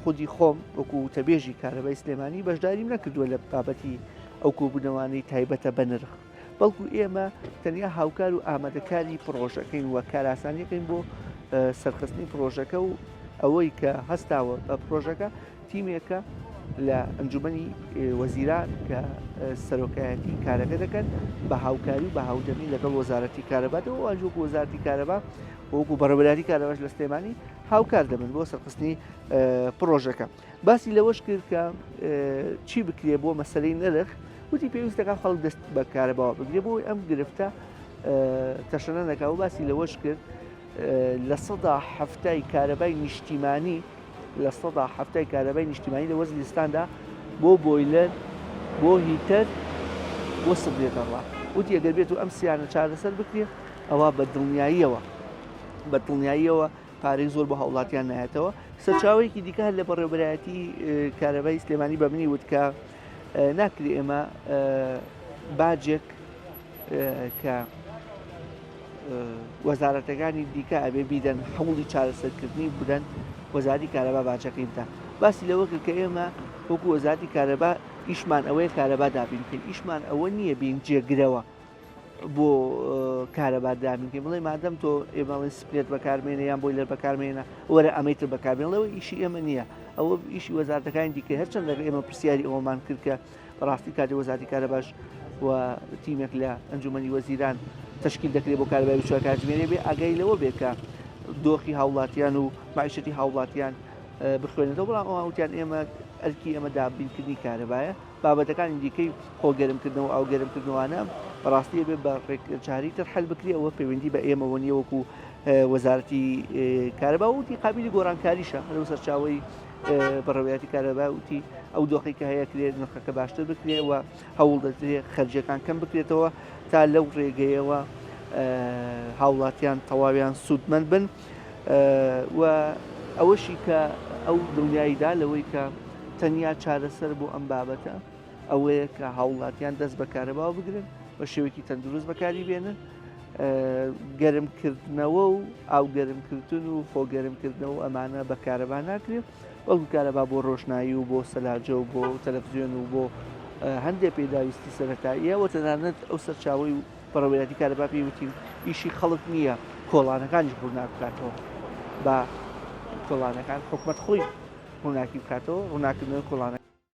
خۆ. خودی خۆم وەکو وتەبێژی کارەبای سلێمانی بەشداریم نەکردووە لە بابەتی ئەو کۆبوونەوانەی تایبەتە بە نرخ، بەڵکو ئێمە تەنیا هاوکار و ئامادەکاری پڕۆژەکەین و کارئاسانیەکەین بۆ سەرخستنی پڕۆژەکە و ئەوەی کە هەستاوە بە پڕۆژەکە تیمێکە لە ئەنجومەنی وەزیران کە سەرۆکایەتی کارەکە دەکەن بە هاوکاری و بە هاودەمی لەگەڵ وەزارەتی کارەبا دەوە وەکو وەزارەتی کارەبا وەکو بەڕێوەبەرایەتی کارەباش لە سلێمانی هاوکار دەبن بۆ سەرخستنی پڕۆژەکە. باسی لەوەش کرد کە چی بکرێ بۆ مەسەلەی نرخ وتی پێویست دەکات خەڵک دەست بە کارەباوە بگرێ بۆی ئەم گرفتە تەشەنە نەکا و باسی لەوەش کرد 70% کارەبای نیشتیمانی 70% کارەبای نیشتیمانی لە وەرزی زستاندا بۆ بۆیلەر بۆ هیتەر بۆ سبلێت دەڕوا وتی ئەگەر بێت و ئەم سیانە چارەسەر بکرێ ئەوە بە دڵنیاییەوە بە دڵنیاییەوە پارەی زۆر بۆ هاوڵاتیان نایەتەوە. سەرچاوەیەکی دیکە هەر لە بەڕێوەبەرایەتی کارەبای سلێمانی بە منی وت کە ناکرێ ئێمە باجێک کە وەزارەتەکانی دیکە ئەبێ بیدەن هەوڵی چارەسەرکردنی بدەن وەزاری کارەبا باجەکەی بدە باسی لەوە کرد کە ئێمە وەکو وەزارتی کارەبا ئیشمان ئەوەیە کارەبا دابین بکەین ئیشمان ئەوە نییە بین جێگرەوە بۆ کارەبا دابینکەین بڵێ مادەم تۆ ئێمەڵێن split بەکارمێنە یان boiler بەکارمێنە وەرە ئەمەی تر بەکاربێنەوە ئیشی ئێمە نییە ئەوە ئیشی وەزارەتەکانی دیکە هەرچەند لەگە ئێمە پرسیاری ئەوەمان کرد کە بەڕاستی کاتی وەزارەتی کارەباش و تیمێک لە ئەنجومەنی وەزیران تشکیل دەکرێت بۆ کارەبای 24 کاتژمێری بێ ئاگای لەوە بێ کە دۆخی هاوڵاتیان و معیشەتی هاوڵاتیان بخوێنێتەوە بەڵام ئەوان وتیان ئێمە ئەرکی ئێمە دابینکردنی کارەبایە بابەتەکانی دیکەی خۆ گەرمکردنەوە و ئاو گەرمکردنەوانە بەڕاستی ئەبێ بە ڕێکچاری تر حل بکرێ ئەوە پەیوەندی بە ئێمەوە نییە وەکو وەزارەتی کارەبا وتی قابلی گۆڕانکاریشە لەو سەرچاوەی بەڕێوەیەتی کارەبا وتی ئەو دۆخی کە هەیە کرێت نرخەکە باشتر بکرێ و هەوڵ دەدرێ خەرجیەکان کەم بکرێتەوە تا لەو ڕێگەیەوە هاوڵاتیان تەواویان سوودمەند بن و ئەوەشی کە ئەو دڵنیاییدا لەوەی کە تەنیا چارەسەر بۆ ئەم بابەتە ئەوەیە کە هاوڵاتیان دەست بە کارەباوە بگرن بە شێوەیەکی تەندروست بەکاری بێنن گەرمکردنەوە و ئاوگەرمکردن و خۆگەرمکردنەوە ئەمانە بە کارەبا ناکرێت بەڵکو کارەبا بۆ ڕۆشنایی و بۆ سەلاجە و بۆ تەلەفزیۆن و بۆ هەندێک پێداویستی سەتاییە و تەنانەت ئەو سەرچاوەی و بەڕێوەبەرایەتی کارەبا پێی وتین ئیشی خەڵک نییە کۆڵانەکانیش ڕووناک بکاتەوە بە کۆڵانەکان حکومەت خۆی ڕووناکی بکاتەوە ڕووناکردنەوەی کۆڵانە.